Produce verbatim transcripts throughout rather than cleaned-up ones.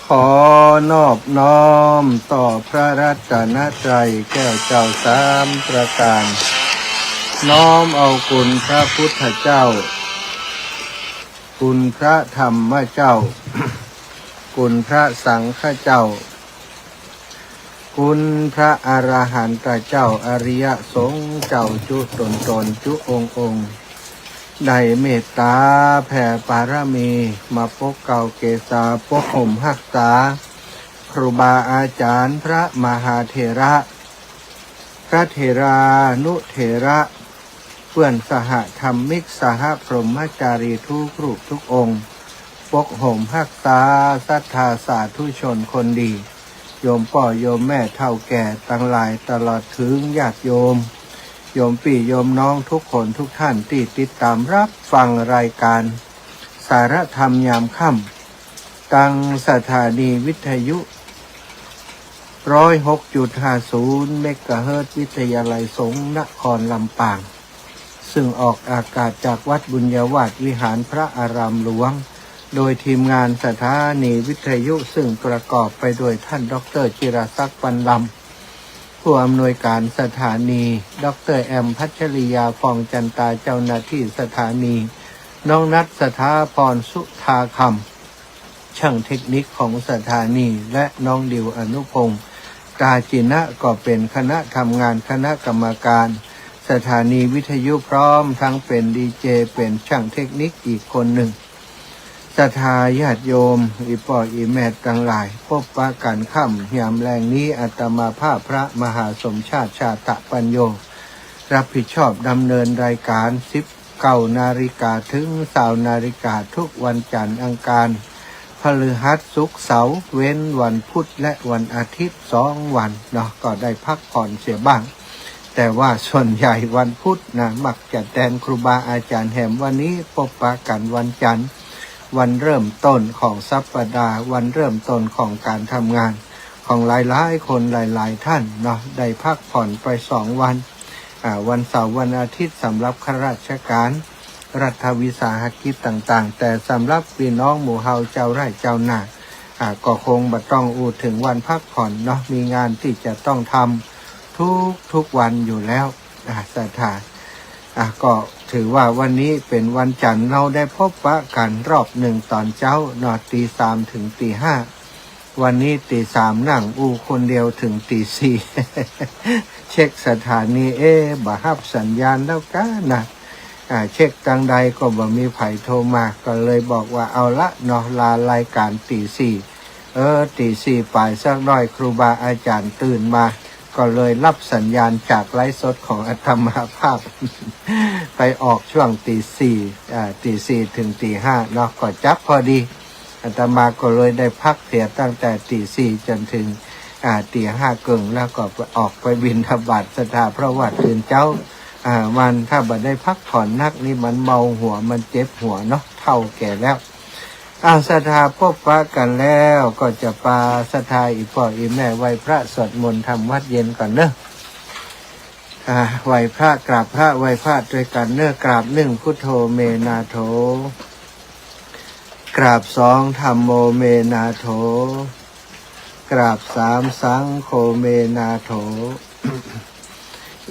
ขอนอบน้อมต่อพระรัตนตรัยแก้วเจ้าสามประการ น้อมเอาคุณพระพุทธเจ้า คุณพระธรรมเจ้า คุณพระสังฆเจ้า คุณพระอรหันตเจ้า อริยสงฆ์เจ้าจุ๊ต๋นๆ จุ๊องค์ๆ ได้เมตต๋าแผ่ปารมี มาปกเกล้าเกษา ปกห่มฮักษา ครูบาอาจ๋ารย์ พระมหาเถระ พระเถรานุเถระ เปื้อนสหธรรมิก สหพรหมจารีทุกรูปทุกองค์ ปกห่มฮักษาศรัทธาสาธุชนคนดี โยมป้อโยมแม่เฒ่าแก่ตังหลาย ตลอดเถิงญาติโยม โยมปี้โยมน้องทุกคนทุกท่านตี้ติดต๋ามฮับฟังรายก๋านสารธรรมยามค่ำ ตังสถานีวิทยุ ร้อยหกจุดห้าศูนย์ เมกะเฮิรตซ์ วิทยาลัยสงฆ์นครลำปาง ซึ่งออกอากาศจากวัดบุญญาวาสวิหารพระอารามหลวง โดยทีมงานสถานีวิทยุ ซึ่งประกอบไปด้วยท่านด็อกเตอร์จิรศักดิ์ ปันลำ ผู้อำนวยการสถานี ด็อกเตอร์แอม พัชริยา ฟองจันตา เจ้าหน้าที่สถานี น้องนัท สถาพร สุธาคำ ช่างเทคนิคของสถานี และน้องดิว อนุพงษ์ กาจินะ ก็เป๋นคณะทำงานคณะกรรมการสถานีวิทยุ พร้อมทั้งเป๋นดีเจ เป๋นช่างเทคนิคอีกคนนึ่ง ศรัทธาญาติโยม อี่ป้ออี่แม่ตังหลาย ปบปะกั๋นค่ำยามแลงนี้ อาตมาภาพพระมหาสมชาติ ชาตะปัญโญ รับผิดชอบดำเนินรายก๋าน สิบเก้านาฬิกาเถิงซาวนาฬิกา ทุกวันจันทร์ อังคาร พฤหัส ศุกร์ เสาร์ เว้นวันพุธและวันอาทิตย์สองวันเนาะ ก็ได้พักผ่อนเสียบ้าง แต่ว่าส่วนใหญ่วันพุธนะ มักจะแตนครูบาอาจ๋ารย์แหม วันนี้ปบปะกั๋นวันจันทร์ วันเริ่มต้นของสัปดาห์ วันเริ่มต้นของก๋านทำงานของหลายๆ คนหลายๆ ท่านเนาะ ได้พักผ่อนไปสองวัน อ่า วันเสาร์วันอาทิตย์สำหรับข้าราชก๋าน รัฐวิสาหกิจต่างๆ แต่สำหรับปี้น้องหมู่เฮาเจ้าไร่เจ้านา อ่า ก็คงบ่ต้องอู้เถิงวันพักผ่อนเนาะ มีงานตี้จะต้องทำทุกๆ วันอยู่แล้ว อ่า ศรัทธา อ่า ก็ถือว่าวันนี้เป๋นวันจันทร์ เฮาได้ปบปะกั๋นรอบนึ่งต๋อนเจ๊าเนาะ ตี๋สามเถิงตี๋ห้า วันนี้ตี๋สามนั่งอู้คนเดียวเถิงตี๋สี่ เช็คสถานี เอ๊ะ บ่ฮับสัญญาณแล้วก้านะ อ่า เช็คตางใดก็บ่มีใผโทรมา ก็เลยบอกว่าเอาละเนาะ ลารายก๋านตี๋สี่ เออ ตี๋สี่ป๋ายสักหน้อย ครูบาอาจ๋ารย์ตื่นมา ก็เลยฮับสัญญาณจากไลฟ์สดของอาตมาภาพ ไปออกช่วงตี๋สี่ อ่า ตี๋สี่เถิงตี๋ห้าเนาะ ก็จับพอดี อาตมาก็เลยได้พักเสียตั้งแต่ตี๋สี่จ๋นเถิง อ่า ตี๋ห้าเกิ่ง แล้วก็ออกไปบิณฑบาต ศรัทธา เพราะว่าตื่นเจ๊า อ่า มันถ้าบ่ได้พักผ่อนนักนี่มันเมาหัว มันเจ็บหัวเนาะ เฒ่าแก่แล้ว อ่า ศรัทธา ปบปะกั๋นแล้วก็จะปาศรัทธาอี่ป้ออี่แม่ไหว้พระสวดมนต์ทำวัตรเย็นก่อนเนาะ อ่า ไหว้พระ กราบพระ ไหว้พระตวยกั๋นเนาะ กราบนึ่ง พุทโธเมนาโถ กราบสอง ธัมโมเมนาโถ กราบสาม สังโฆเมนาโถ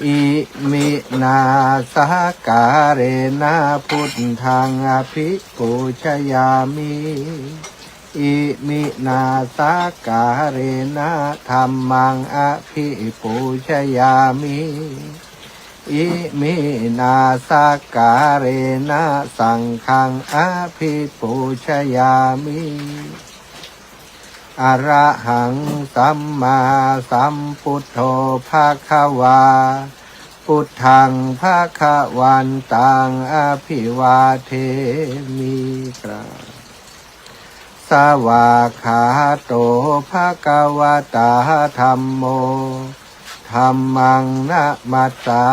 อิมินาสการะนะ พุทธังอภิปูชยามิ อิมินาสการะนะ ธัมมังอภิปูชยามิ อิมินาสการะนะ สังฆังอภิปูชยามิ อะระหังสัมมาสัมพุทโธ ภะคะวา พุทธังภะคะวันตัง อะภิวาเทมิ กราบ สวากขาโต ภะคะวะตา ธัมโม ธัมมังนะมัสสา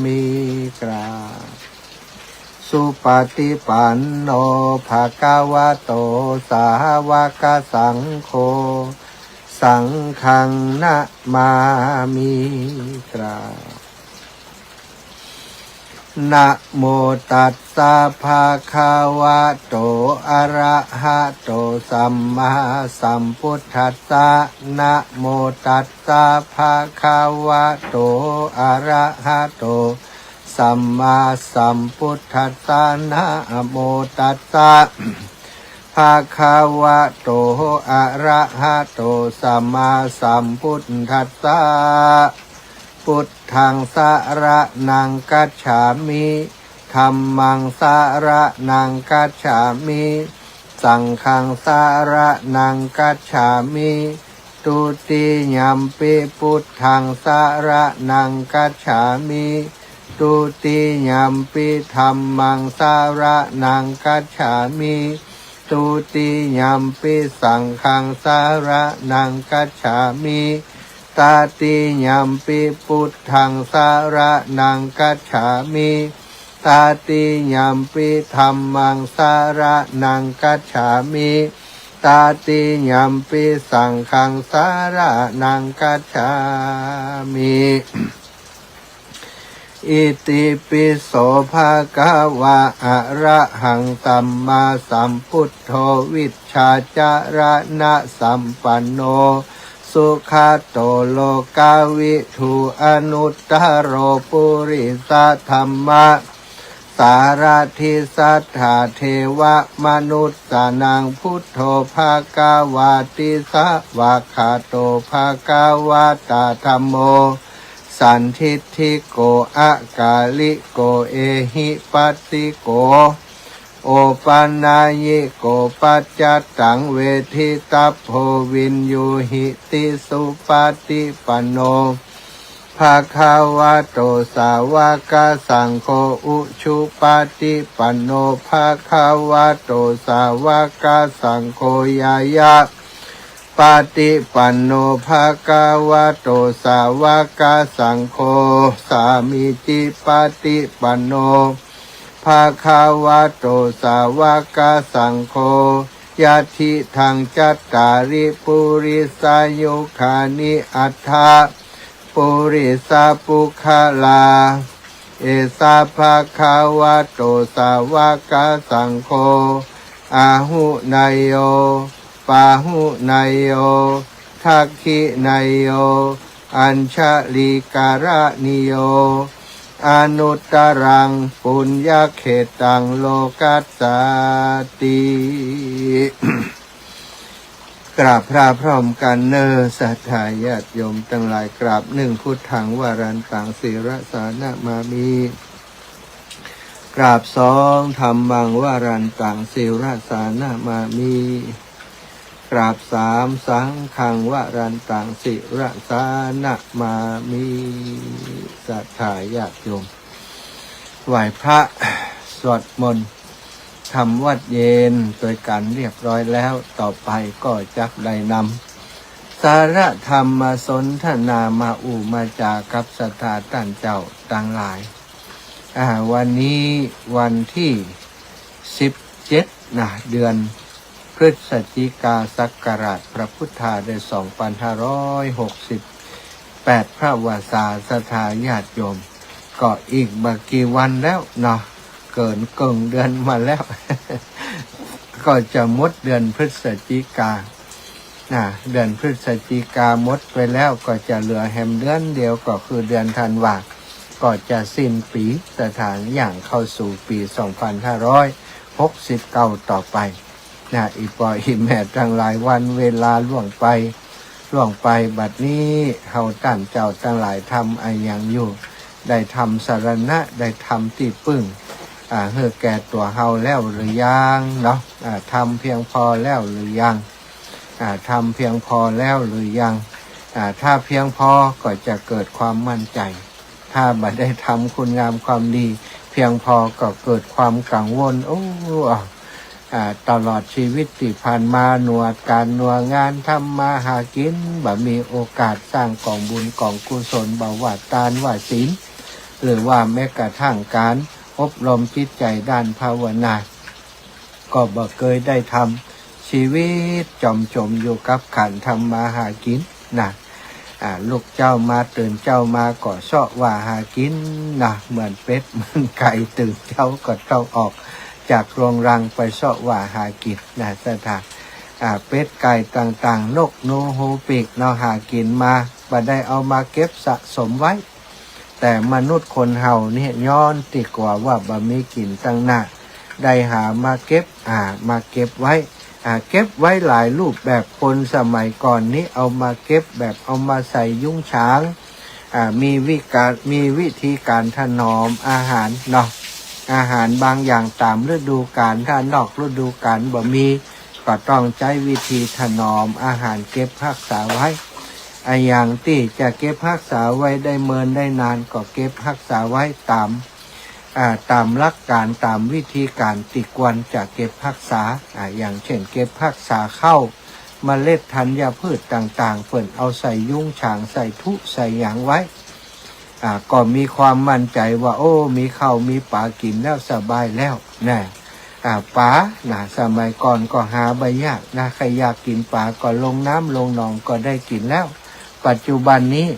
มิ กราบ สุปฏิปันโน ภะคะวะโต สาวกสังโฆ สังฆังนะมามิ กราบ นะโมตัสสะ ภะคะวะโต อะระหะโต สัมมาสัมพุทธัสสะ นะโมตัสสะ ภะคะวะโต อะระหะโต สัมมาสัมพุทธัสสะ นะโมตัสสะ ภะคะวะโต อะระหะโต สัมมาสัมพุทธัสสะ พุทธัง สะระณัง คัจฉามิ ธัมมัง สะระณัง คัจฉามิ สังฆัง สะระณัง คัจฉามิ ทุติยัมปิ พุทธัง สะระณัง คัจฉามิ ทุติยัมปิ ธัมมัง สะระณัง คัจฉามิ ทุติยัมปิ สังฆัง สะระณัง คัจฉามิ ตติยัมปิ พุทธัง สะระณัง คัจฉามิ ตติยัมปิ ธัมมัง สะระณัง คัจฉามิ ตติยัมปิ สังฆัง สะระณัง คัจฉามิ อิติปิโส ภะคะวะ อะระหัง สัมมาสัมพุทโธ วิชชาจารณสัมปันโน สุขะโต โลกะวิทู อนุตตะโร ปุริสะธัมมะ สาระถิ สัตถาเทวะมนุสสานัง พุทโธ ภะคะวาติ สะวากขาโต ภะคะวะตา ธัมโม สันทิฏฐิโก อะกาลิโก เอหิปัสสิโก โอปะนายยิโก ปัจจัตตัง เวทิตัพโพ วิญญูหิติ สุปะฏิปันโน ภะคะวะโต สาวะกะสังโฆ อุชุปะฏิปันโน ภะคะวะโต สาวะกะสังโฆ ญาญาปะฏิปันโน ภะคะวะโต สาวะกะสังโฆ สามีจิปะฏิปันโน ภะคะวะโต สาวะกะสังโฆ ยัตถิตัง จัตตาริ ปุริสายุคานิ อัตถะ ปุริสะปุคคลา เอสะ ภะคะวะโต สาวะกะสังโฆ อาหุเนยโย ปาหุเนยโย ทักขิเนยโย อัญชลีกะระณิโย อนุตตรัง ปุญญะเขตัง โลกัสสาติ กราบพระพร้อมกั๋นเน่อ ศรัทธาญาติโยมตังหลาย กราบ นึ่ง พุทธัง วรันตัง ศิรสานะมามิ กราบ สอง ธัมมัง วรันตัง ศิรสานะมามิ กราบ สาม สังฆัง วรันตัง ศิรสานะมามิ ศรัทธาญาติโยม ไหว้พระ สวดมนต์ ทำวัตรเย็น โดยก๋านเรียบร้อยแล้ว ต่อไปก็จักได้นำ สาระธรรมสนทนามาอู้มาจ๋ากับศรัทธาต้านเจ้าตังหลาย อ่า วันนี้วันตี้ สิบเจ็ด นะ เดือนพฤศจิกา ศักราชพระพุทธาได้ สองปันห้าร้อยหกสิบแปด พระวาสา ศรัทธาญาติโยม ก็อีกบ่กี่วันแล้วเนาะ เกิ๋นเกิ่งเดือนมาแล้ว ก็จะหมดเดือนพฤศจิกา นะ เดือนพฤศจิกาหมดไปแล้ว ก็จะเหลือแหมเดือนเดียว ก็คือเดือนธันวา ก็จะสิ้นปี๋ ศรัทธา ย่างเข้าสู่ปี๋ สองปันห้าร้อยหกสิบเก้า ต่อไป นะ อี่ป้ออี่แม่ตังหลาย วันเวลาล่วงไป ล่วงไป บัดนี้เฮาต้านเจ้าตังหลายทำอะหยังอยู่ ได้ทำสรณะ ได้ทำตี้ปึ้ง อ่า หื้อแก่ตั๋วเฮาแล้วหรือยังเนาะ อ่า ทำเพียงพอแล้วหรือยัง อ่า ทำเพียงพอแล้วหรือยัง อ่า ถ้าเพียงพอก็จะเกิดความมั่นใจ๋ ถ้าบ่ได้ทำคุณงามความดีเพียงพอก็เกิดความกังวล โอ้ อ่า ตลอดชีวิตตี้ผ่านมา หนวดก๋านหนวดงานทำมาหากิ๋น บ่มีโอกาสสร้างก๋องบุญก๋องกุศล บ่ว่าตานว่าศีล หรือว่าแม้กระทั่งก๋านอบรมจิตใจ๋ด้านภาวนา ก็บ่เกยได้ทำ ชีวิตจ่อมจมอยู่กับก๋านทำมาหากิ๋นนะ อ่า ลุกเจ๊ามา ตื่นเจ๊ามาก็เซาะว่าหากิ๋นนะ เหมือนเป็ดเหมือนไก่ ตื่นเจ๊าก็ต้องออกจากโฮงรังไปเซาะว่าหากิ๋นนะ ศรัทธา อ่า เป็ดไก่ต่างๆ นกหนูฮูปีกเนาะ หากิ๋นมา บ่ได้เอามาเก็บสะสมไว้ แต่มนุษย์คนเฮาเนี่ย ย้อนตี้กั๋วว่าบ่มีกิ๋นตังหน้า ได้หามาเก็บ อ่า มาเก็บไว้ อ่า เก็บไว้หลายรูปแบบ คนสมัยก่อนนี้เอามาเก็บแบบเอามาใส่ยุ้งฉาง อ่า มีวิกา มีวิธีก๋านถนอมอาหารเนาะ อาหารบางอย่างต๋ามฤดูกาล ถ้านอกฤดูกาลบ่มี ก็ต้องใจ๊วิธีถนอมอาหารเก็บฮักษาไว้ อะหยังตี้จะเก็บฮักษาไว้ได้เมินได้นานก็เก็บฮักษาไว้ต๋าม อ่า ต๋ามหลักก๋าน ต๋ามวิธีก๋านตี้ควรจะเก็บฮักษา อ่า อย่างเช่น เก็บฮักษาข้าว เมล็ดธัญพืชต่างๆ เปิ้นเอาใส่ยุ้งฉาง ใส่ถุ ใส่หยังไว้ อ่า ก็มีความมั่นใจ๋ว่า โอ้ มีข้าวมีป๋ากิ๋นแล้วสบายแล้วนะ อ่า ป๋านะ สมัยก่อนก็หาบ่ยากนะ ใผอยากกิ๋นป๋าก็ลงน้ำลงหนองก็ได้กิ๋นแล้ว ปัจจุบันนี้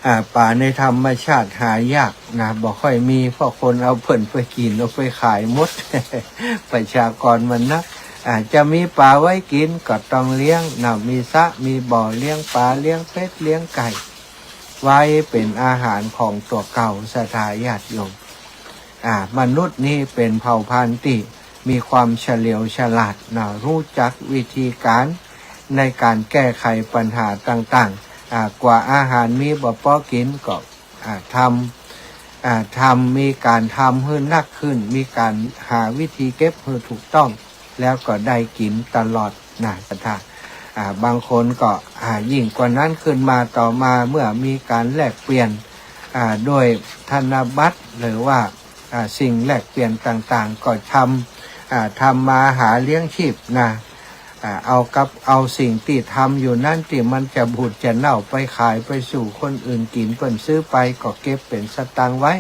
อ่า ป๋าในธรรมชาติหายากนะ บ่ค่อยมี เพราะคนเอาเปิ้นไปกิ๋น เอาไปขายหมด ประชากรมันนัก อ่า จะมีป๋าไว้กิ๋นก็ต้องเลี้ยงนะ มีสระ มีบ่อเลี้ยงป๋า เลี้ยงเป็ด เลี้ยงไก่ ไว้เป๋นอาหารของตั๋วเก่า ศรัทธาญาติโยม อ่า มนุษย์นี้เป๋นเผ่าพันธุ์ตี้มีความเฉลียวฉลาดนะ ฮู้จักวิธีก๋านในก๋านแก้ไขปัญหาต่างๆ อ่า กว่าอาหารมีบ่ปอกิ๋นก็ อ่า ทำ อ่า ทำ มีก๋านทำหื้อนักขึ้น มีก๋านหาวิธีเก็บหื้อถูกต้อง แล้วก็ได้กิ๋นตลอดนะ ศรัทธา อ่า บางคนก็ อ่า ยิ่งกว่านั้นขึ้นมาต่อมา เมื่อมีก๋านแลกเปลี่ยน อ่า ด้วยธนบัตร หรือว่า อ่า สิ่งแลกเปลี่ยนต่างๆ ก็ทำ อ่า ทำมาหาเลี้ยงชีพนะ อ่า เอากับ เอาสิ่งตี้ทำอยู่นั้นตี้มันจะบูดจะเน่าไปขายไปสู่คนอื่นกิ๋น เปิ้นซื้อไปก็เก็บเป๋นสตางค์ไว้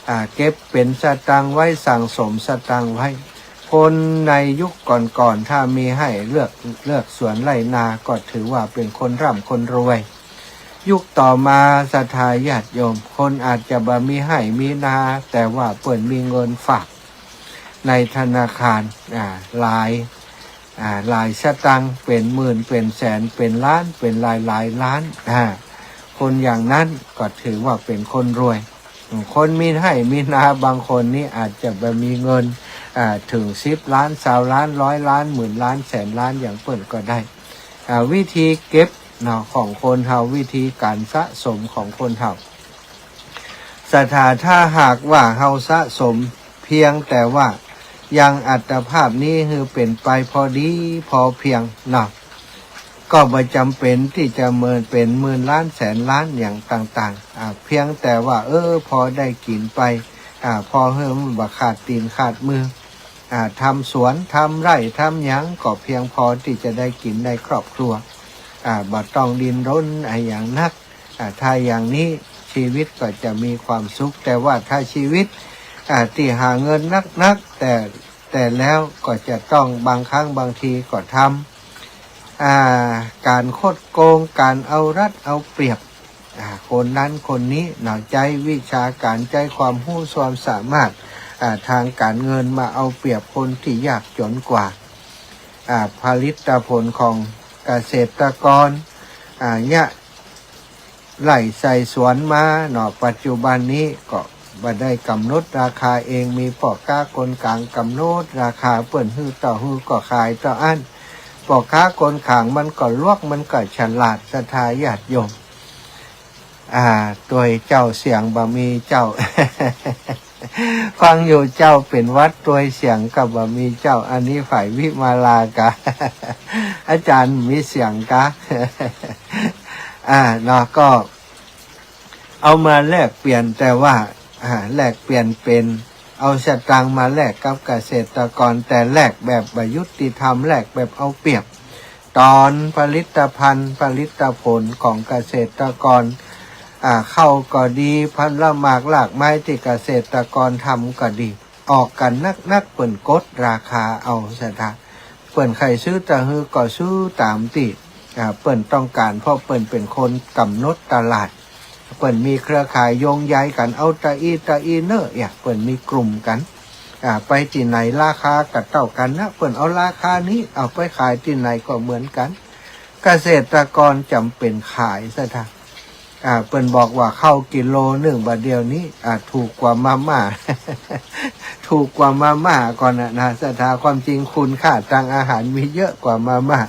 อ่า เก็บเป๋นสตางค์ไว้ สั่งสมสตางค์ไว้ คนในยุคก่อนๆ ถ้ามีไฮ่เลือก เลือกสวนไฮ่นา ก็ถือว่าเป๋นคนร่ำคนรวย ยุคต่อมา ศรัทธาญาติโยม คนอาจจะบ่มีไฮ่มีนา แต่ว่าเปิ้นมีเงินฝากในธนาคาร อ่า หลาย อ่า หลายสตางค์ เป๋นหมื่น เป๋นแสน เป๋นล้าน เป๋นหลายๆ ล้าน อ่า คนอย่างนั้นก็ถือว่าเป๋นคนรวย คนมีไฮ่มีนาบางคนนี่อาจจะบ่มีเงิน อ่า เถิงสิบล้าน ซาวล้าน ร้อยล้าน หมื่นล้าน แสนล้าน อย่างเปิ้นก็ได้ อ่า วิธีเก็บเนาะ ของคนเฮา วิธีก๋านสะสมของคนเฮา ศรัทธา ถ้าหากว่าเฮาสะสมเพียงแต่ว่ายังอัตภาพนี้หื้อเป๋นไปพอดีพอเพียงเนาะ ก็บ่จ๋ำเป๋นตี้จะเมินเป๋นหมื่นล้านแสนล้านอย่างต่างๆ อ่า เพียงแต่ว่า เออ พอได้กิ๋นไป อ่า พอหื้อมันบ่ขาดตี๋นขาดมือ อ่า ทำสวน ทำไฮ่ ทำหยัง ก็เพียงพอตี้จะได้กิ๋นในครอบครัว อ่า บ่ต้องดิ้นรนอะหยังนัก อ่า ถ้าอย่างนี้ชีวิตก็จะมีความสุข แต่ว่าถ้าชีวิต อ่า ตี้หาเงินนักๆ แต่ แต่แล้วก็จะต้องบางครั้งบางทีก็ทำ อ่า ก๋านคดโกง ก๋านเอารัดเอาเปรียบ อ่า คนนั้นคนนี้เนาะ ใจ๊วิชาก๋าน ใจ๊ความฮู้ความสามารถ อ่า ตางก๋านเงินมาเอาเปรียบคนตี้ยากจ๋นกว่า อ่า ผลิตผลของเกษตรกร อ่า เยียะไฮ่ไฮ่สวนมาเนาะ ปัจจุบันนี้ก็บ่ได้ก๋ำหนดราคาเอง มีป้อก๊าคนก๋างก๋ำหนดราคา เปิ้นหื้อเต้าหื้อก็ขายเต้าอั้น ป้อก๊าคนก๋างมันก็ลวก มันก็ฉลาด ศรัทธาญาติโยม อ่า ตวยเจ้าเสียงบ่มีเจ้า ฟังอยู่เจ้าเป๋นหวัด ตวยเสียงก็บ่มีเจ้า อันนี้ฝ่ายวิมาลากา อาจ๋ารย์มีเสียงกา อ่า เนาะ ก็เอามาแลกเปลี่ยน แต่ว่า อ่า แลกเปลี่ยนเป๋น เอาสตางค์มาแลกกับเกษตรกร แต่แลกแบบบ่ยุติธรรม แลกแบบเอาเปรียบ ตอนผลิตภัณฑ์ ผลิตผลของเกษตรกร อ่า ข้าวก็ดี ผลหมากรากไม้ตี้เกษตรกรทำก็ดี ออกกั๋นนักๆ เปิ้นกดราคาเอา ศรัทธา เปิ้นใค่ซื้อเต้าหื้อก็ซื้อต๋ามตี้ อ่า เปิ้นต้องก๋าน เพราะเปิ้นเป๋นคนก๋ำหนดตลาด เปิ้นมีเครือข่ายโยงใยกั๋น เอาตะอี้ตะอี้เน่อ เนี่ย เปิ้นมีกลุ่มกั๋น อ่า ไปตี้ไหนราคาก็เต้ากั๋นนะ เปิ้นเอาราคานี้ เอาไปขายตี้ไหนก็เหมือนกั๋น เกษตรกรจ๋ำเป๋นขายซะเถาะ อ่า เปิ้นบอกว่าข้าวกิโลนึ่งบ่าเดี่ยวนี้ อ่า ถูกกว่ามาม่า ถูกกว่ามาม่าก่อนนะ นะ ศรัทธา ความจริงคุณค่าตางอาหารมีเยอะกว่ามาม่า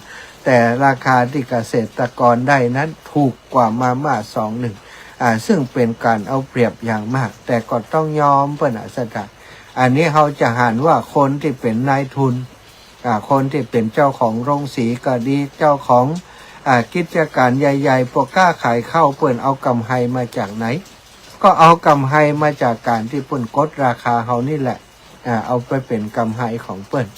แต่ราคาตี้เกษตรกรได้นั้นถูกกว่ามาม่าซองนึ่ง อ่า ซึ่งเป๋นก๋านเอาเปรียบอย่างมาก แต่ก็ต้องยอมเปิ้นนะ ศรัทธา อันนี้เฮาจะหันว่าคนตี้เป๋นนายทุน อ่า คนตี้เป๋นเจ้าของโรงสีก็ดี เจ้าของ อ่า กิจก๋านใหญ่ๆ พวกก๊าขายข้าว เปิ้นเอาก๋ำไรมาจากไหน ก็เอาก๋ำไรมาจากก๋านตี้เปิ้นกดราคาเฮานี่แหละ อ่า เอาไปเป๋นก๋ำไรของเปิ้น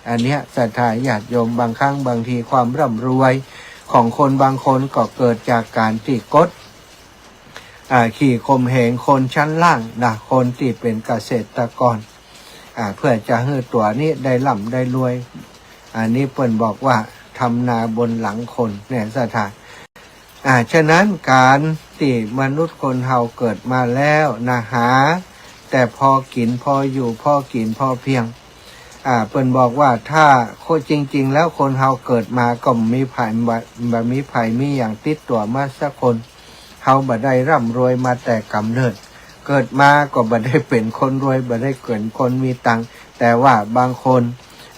อันเนี้ย ศรัทธาญาติโยม บางครั้งบางทีความร่ำรวยของคนบางคนก็เกิดจากก๋านตี้กด อ่า ขี่ข่มเหงคนชั้นล่างนะ คนตี้เป๋นเกษตรกร อ่า เพื่อจะหื้อตั๋วนี้ได้ร่ำได้รวย อันนี้เปิ้นบอกว่าทำนาบนหลังคนเนี่ย ศรัทธา อ่า ฉะนั้นก๋านตี้มนุษย์คนเฮาเกิดมาแล้วนะ หาแต่พอกิ๋นพออยู่ พอกิ๋นพอเพียง อ่า เปิ้นบอกว่าถ้าโค จริงๆ แล้วคนเฮาเกิดมาก็บ่มีใผ บ่ บ่มีใผมีหยังติดตั๋วมาสักคน เฮาบ่ได้ร่ำรวยมาแต่ก๋ำเนิด เกิดมาก็บ่ได้เป๋นคนรวย บ่ได้เป๋นคนมีตังค์ แต่ว่าบางคน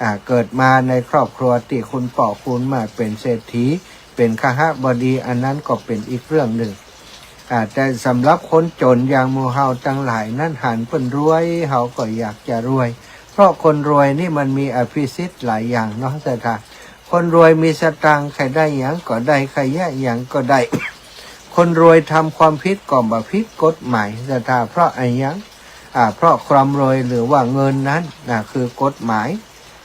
อ่า เกิดมาในครอบครัวตี้คุณป้อคุณแม่เป๋นเศรษฐี เป๋นคหบดี อันนั้นก็เป๋นอีกเรื่องนึ่ง อ่า แต่สำหรับคนจ๋นอย่างหมู่เฮาตังหลายนั้น หันเปิ้นรวย เฮาก็อยากจะรวย เพราะคนรวยนี่มันมีอภิสิทธิ์หลายอย่างเนาะ ศรัทธา คนรวยมีสตางค์ ใค่ได้หยังก็ได้ ใค่เยียะหยังก็ได้ คนรวยทำความผิดก็บ่ผิดกฎหมาย ศรัทธา เพราะอะหยัง อ่า เพราะความรวยหรือว่าเงินนั้นนะ คือกฎหมาย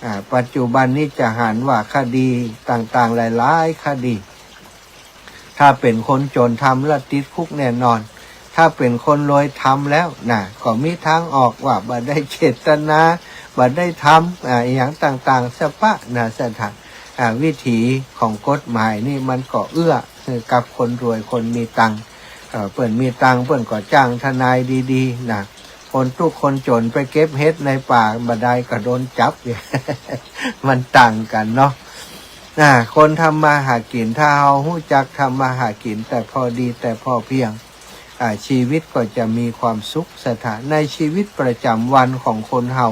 อ่า ปัจจุบันนี้จะหันว่าคดีต่างๆ หลายๆ คดี ถ้าเป๋นคนจ๋นทำแล้วติดคุกแน่นอน ถ้าเป๋นคนรวยทำแล้วนะ ก็มีทางออกว่าบ่ได้เจตนา บ่ได้ทำ อ่า อะหยังต่างๆ สะปะนะ ศรัทธา อ่า วิถีของกฎหมายนี่มันก็เอื้อหื้อกับคนรวยคนมีตังค์ เอ่อ เปิ้นมีตังค์เปิ้นก็จ้างทนายดีๆ นะ คนตุ๊กข์คนจ๋นไปเก็บเห็ดในป่าบ่ได้ก็โดนจับ มันต่างกั๋นเนาะ อ่า คนทำมาหากิ๋น ถ้าเฮาฮู้จักทำมาหากิ๋นแต่พอดีแต่พอเพียง อ่า ชีวิตก็จะมีความสุข ศรัทธา ในชีวิตประจ๋ำวันของคนเฮา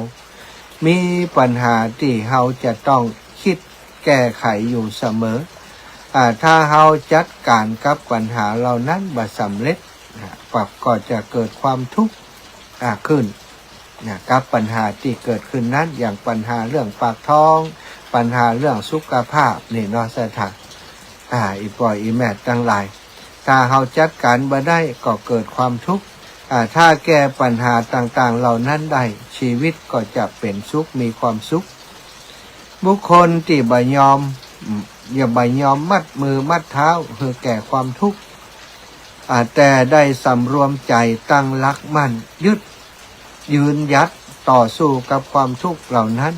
มีปัญหาตี้เฮาจะต้องกึ๊ดแก้ไขอยู่เสมอ อ่า ถ้าเฮาจัดก๋านกับปัญหาเหล่านั้นบ่สำเร็จ อ่า ก็จะเกิดความทุกข์ อ่า ขึ้น นะ กับปัญหาตี้เกิดขึ้นนั้น อย่างปัญหาเรื่องปากท้อง ปัญหาเรื่องสุขภาพนี่เนาะ ศรัทธา อ่า อี่ป้ออี่แม่ตังหลาย ถ้าเฮาจัดก๋านบ่ได้ก็เกิดความทุกข์ อ่า ถ้าแก้ปัญหาต่างๆ เหล่านั้นได้ ชีวิตก็จะเป๋นสุข มีความสุข บุคคลตี้บ่ยอม อืม อย่าบ่ยอมมัดมือมัดเท้าหื้อแก่ความทุกข์ อ่า แต่ได้สำรวมใจ๋ตั้งหลักมั่น ยึด ยืนหยัดต่อสู้กับความทุกข์เหล่านั้น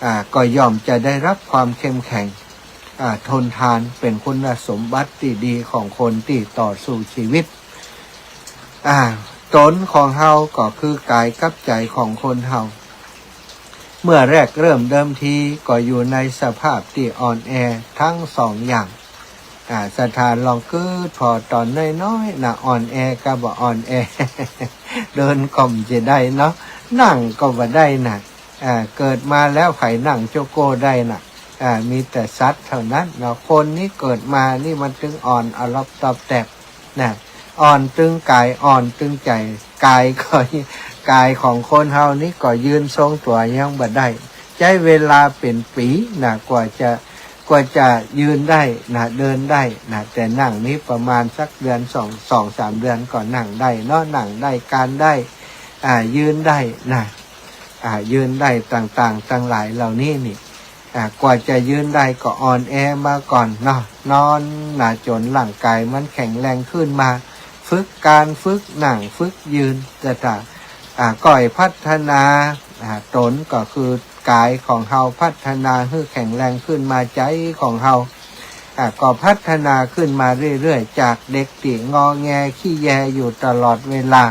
อ่า ก็ย่อมจะได้รับความเข้มแข็ง อ่า ทนทาน เป๋นคุณสมบัติตี้ดีของคนตี้ต่อสู้ชีวิต อ่า ต๋นของเฮาก็คือกายกับใจ๋ของคนเฮา เมื่อแรกเริ่มเดิมทีก็อยู่ในสภาพตี้อ่อนแอทั้งสองอย่าง อ่า ศรัทธาลองกึ๊ดผ่อต๋อนน้อยๆ นะ อ่อนแอก็บ่อ่อนแอ เดินก็บ่จะได้เนาะ นั่งก็บ่ได้นะ อ่า เกิดมาแล้วใผนั่งโจ๊กโก้ได้นะ อ่า มีแต่สัตว์เท่านั้นเนาะ คนนี้เกิดมานี่มันตึงอ่อนอะลอปตอบแตบนะ อ่อนตึงก๋าย อ่อนตึงใจ๋ ก๋ายก็ ก๋ายของคนเฮานี่ก็ยืนทรงตั๋วยังบ่ได้ ใจ๊เวลาเป๋นปี๋นะ กว่าจะ กว่าจะยืนได้นะ เดินได้นะ แต่นั่งนี่ประมาณสักเดือนสอง สองสามเดือนก็นั่งได้เนาะ นั่งได้ คลานได้ อ่า ยืนได้นะ อ่า ยืนได้ต่างๆ ตังหลายเหล่านี้นี่ อ่า กว่าจะยืนได้ก็อ่อนแอมาก่อนเนาะ นอนนะ จ๋นร่างก๋ายมันแข็งแรงขึ้นมา ฝึกการ ฝึกนั่ง ฝึกยืน ศรัทธา อ่า ก้อยพัฒนา อ่า ต๋นก็คือก๋ายของเฮาพัฒนาหื้อแข็งแรงขึ้นมา ใจ๋ของเฮา อ่า ก็พัฒนาขึ้นมาเรื่อยๆ จากเด็กตี้งอแงขี้แยอยู่ตลอดเวลา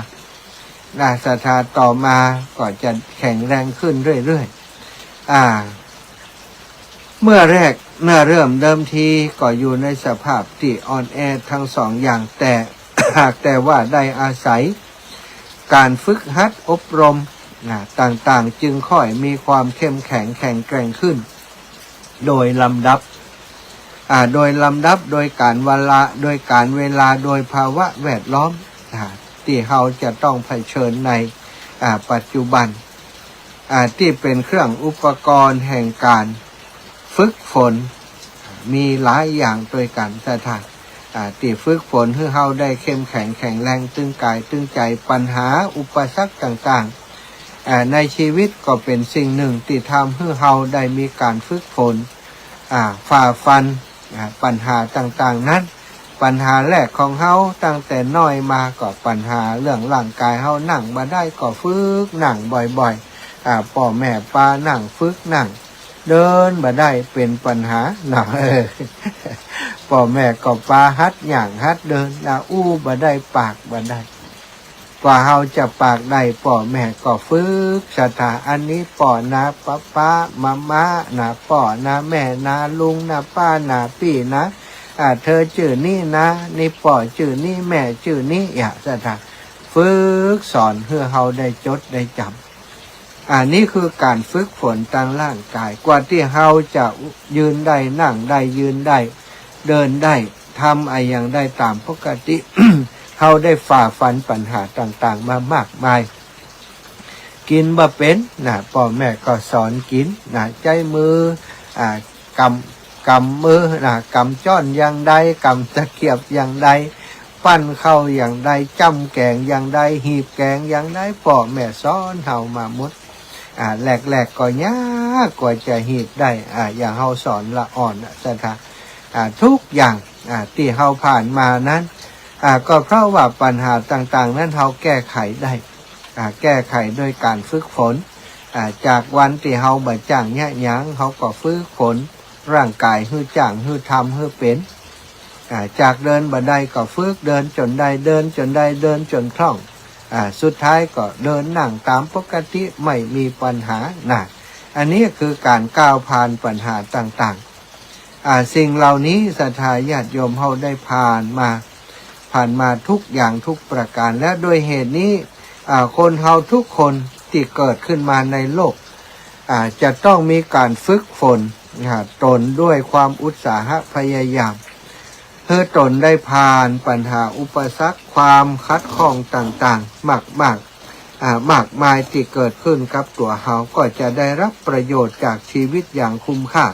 นะ ศรัทธา ต่อมาก็จะแข็งแรงขึ้นเรื่อยๆ อ่า เมื่อแรก เมื่อเริ่มเดิมทีก็อยู่ในสภาพตี้อ่อนแอทั้งสองอย่าง แต่ หากแต่ว่าได้อาศัยการฝึกหัดอบรม นะ ต่างๆ จึงค่อยมีความเข้มแข็งแข็งแกร่งขึ้น โดยลำดับ อ่า โดยลำดับ โดยกาลเวลา โดยกาลเวลา โดยภาวะแวดล้อม อ่า ตี้เฮาจะต้องเผชิญใน อ่า ปัจจุบัน อ่า ตี้เป๋นเครื่องอุปกรณ์แห่งการฝึกฝน มีหลายอย่างตวยกั๋น ศรัทธา อ่า ตี้ฝึกฝนหื้อเฮาได้เข้มแข็งแข็งแรงตึงกายตึงใจ๋ ปัญหาอุปสรรคต่างๆ อ่า ในชีวิตก็เป๋นสิ่งหนึ่งตี้ทำหื้อเฮาได้มีการฝึกฝน อ่า ฝ่าฟัน อ่า ปัญหาต่างๆ นั้น ปัญหาแรกของเฮาตั้งแต่น้อยมาก็ปัญหาเรื่องร่างกายเฮา นั่งบ่ได้ก็ฝึกนั่งบ่อยๆ อ่า ป้อแม่ปานั่งฝึกนั่ง เดินบ่ได้เป๋นปัญหาเนาะ เออ ป้อแม่ก็ปาหัดย่างหัดเดินนะ อู้บ่ได้ปากบ่ได้ กว่าเฮาจะปากได้ ป้อแม่ก็ฝึก ศรัทธา อันนี้ป้อนะ ป๊าป๊า มะมะ นะ ป้อนะ แม่นะ ลุงนะ ป้านะ ปี้นะ อ่า เธอจื้อนี้นะ นี่ป้อจื้อนี้ แม่จื้อนี้ อย่า ศรัทธา ฝึกสอนหื้อเฮาได้จดได้จ๋ำ อันนี้คือการฝึกฝนตางร่างกาย กว่าตี้เฮาจะยืนได้ นั่งได้ ยืนได้ เดินได้ ทำอะหยังได้ต๋ามปกติ เฮาได้ฝ่าฟันปัญหาต่างๆ มามากมาย กิ๋นบ่เป๋นนะ ป้อแม่ก็สอนกิ๋นนะ ใจ๊มือ อ่า ก๋ำ ก๋ำมือนะ ก๋ำจ๊อนอย่างใด ก๋ำตะเกียบอย่างใด ปั้นข้าวอย่างใด จ้ำแก๋งอย่างใด หีบแก๋งอย่างใด ป้อแม่สอนเฮามาหมด อ่า แรกๆ ก็ยากกว่าจะหีบได้ อ่า อย่างเฮาสอนละอ่อนน่ะ ศรัทธา อ่า ทุกอย่าง อ่า ตี้เฮาผ่านมานั้น อ่า ก็เพราะว่าปัญหาต่างๆ นั้นเฮาแก้ไขได้ อ่า แก้ไขโดยการฝึกฝน อ่า จากวันตี้เฮาบ่จ้างเยียะหยัง เฮาก็ฝึกฝนร่างกายหื้อจ้าง หื้อทำ หื้อเป๋น อ่า จากเดินบ่ได้ก็ฝึกเดินจ๋นได้ เดินจ๋นได้ เดินจ๋นคล่อง อ่า สุดท้ายก็เดินนั่งต๋ามปกติ ไม่มีปัญหานะ อันนี้คือการก้าวผ่านปัญหาต่างๆ อ่า สิ่งเหล่านี้ศรัทธาญาติโยมเฮาได้ผ่านมา ผ่านมาทุกอย่างทุกประการ และด้วยเหตุนี้ อ่า คนเฮาทุกคนตี้เกิดขึ้นมาในโลก อ่า จะต้องมีการฝึกฝน อ่า ตนด้วยความอุตสาหะพยายาม หื้อตนได้ผ่านปัญหาอุปสรรคความขัดข้องต่างๆ มากๆ อ่า มากมายตี้เกิดขึ้นกับตั๋วเฮา ก็จะได้รับประโยชน์จากชีวิตอย่างคุ้มค่า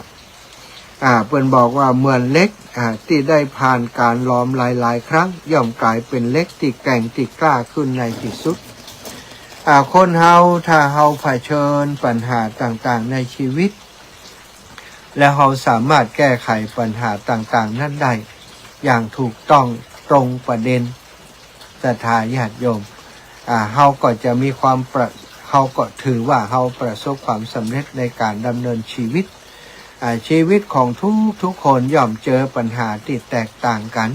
อ่า เปิ้นบอกว่าเหมือนเหล็ก อ่า ตี้ได้ผ่านการหลอมหลายๆ ครั้ง ย่อมก๋ายเป๋นเหล็กตี้แกร่งตี้กล้าขึ้นในตี้สุด อ่า คนเฮาถ้าเฮาเผชิญปัญหาต่างๆ ในชีวิต แล้วเฮาสามารถแก้ไขปัญหาต่างๆ นั้นได้อย่างถูกต้องตรงประเด็น ศรัทธาญาติโยม อ่า เฮาก็จะมีความประ เฮาก็ถือว่าเฮาประสบความสำเร็จในการดำเนินชีวิต อ่า ชีวิตของทุกๆ คนย่อมเจอปัญหาตี้แตกต่างกั๋น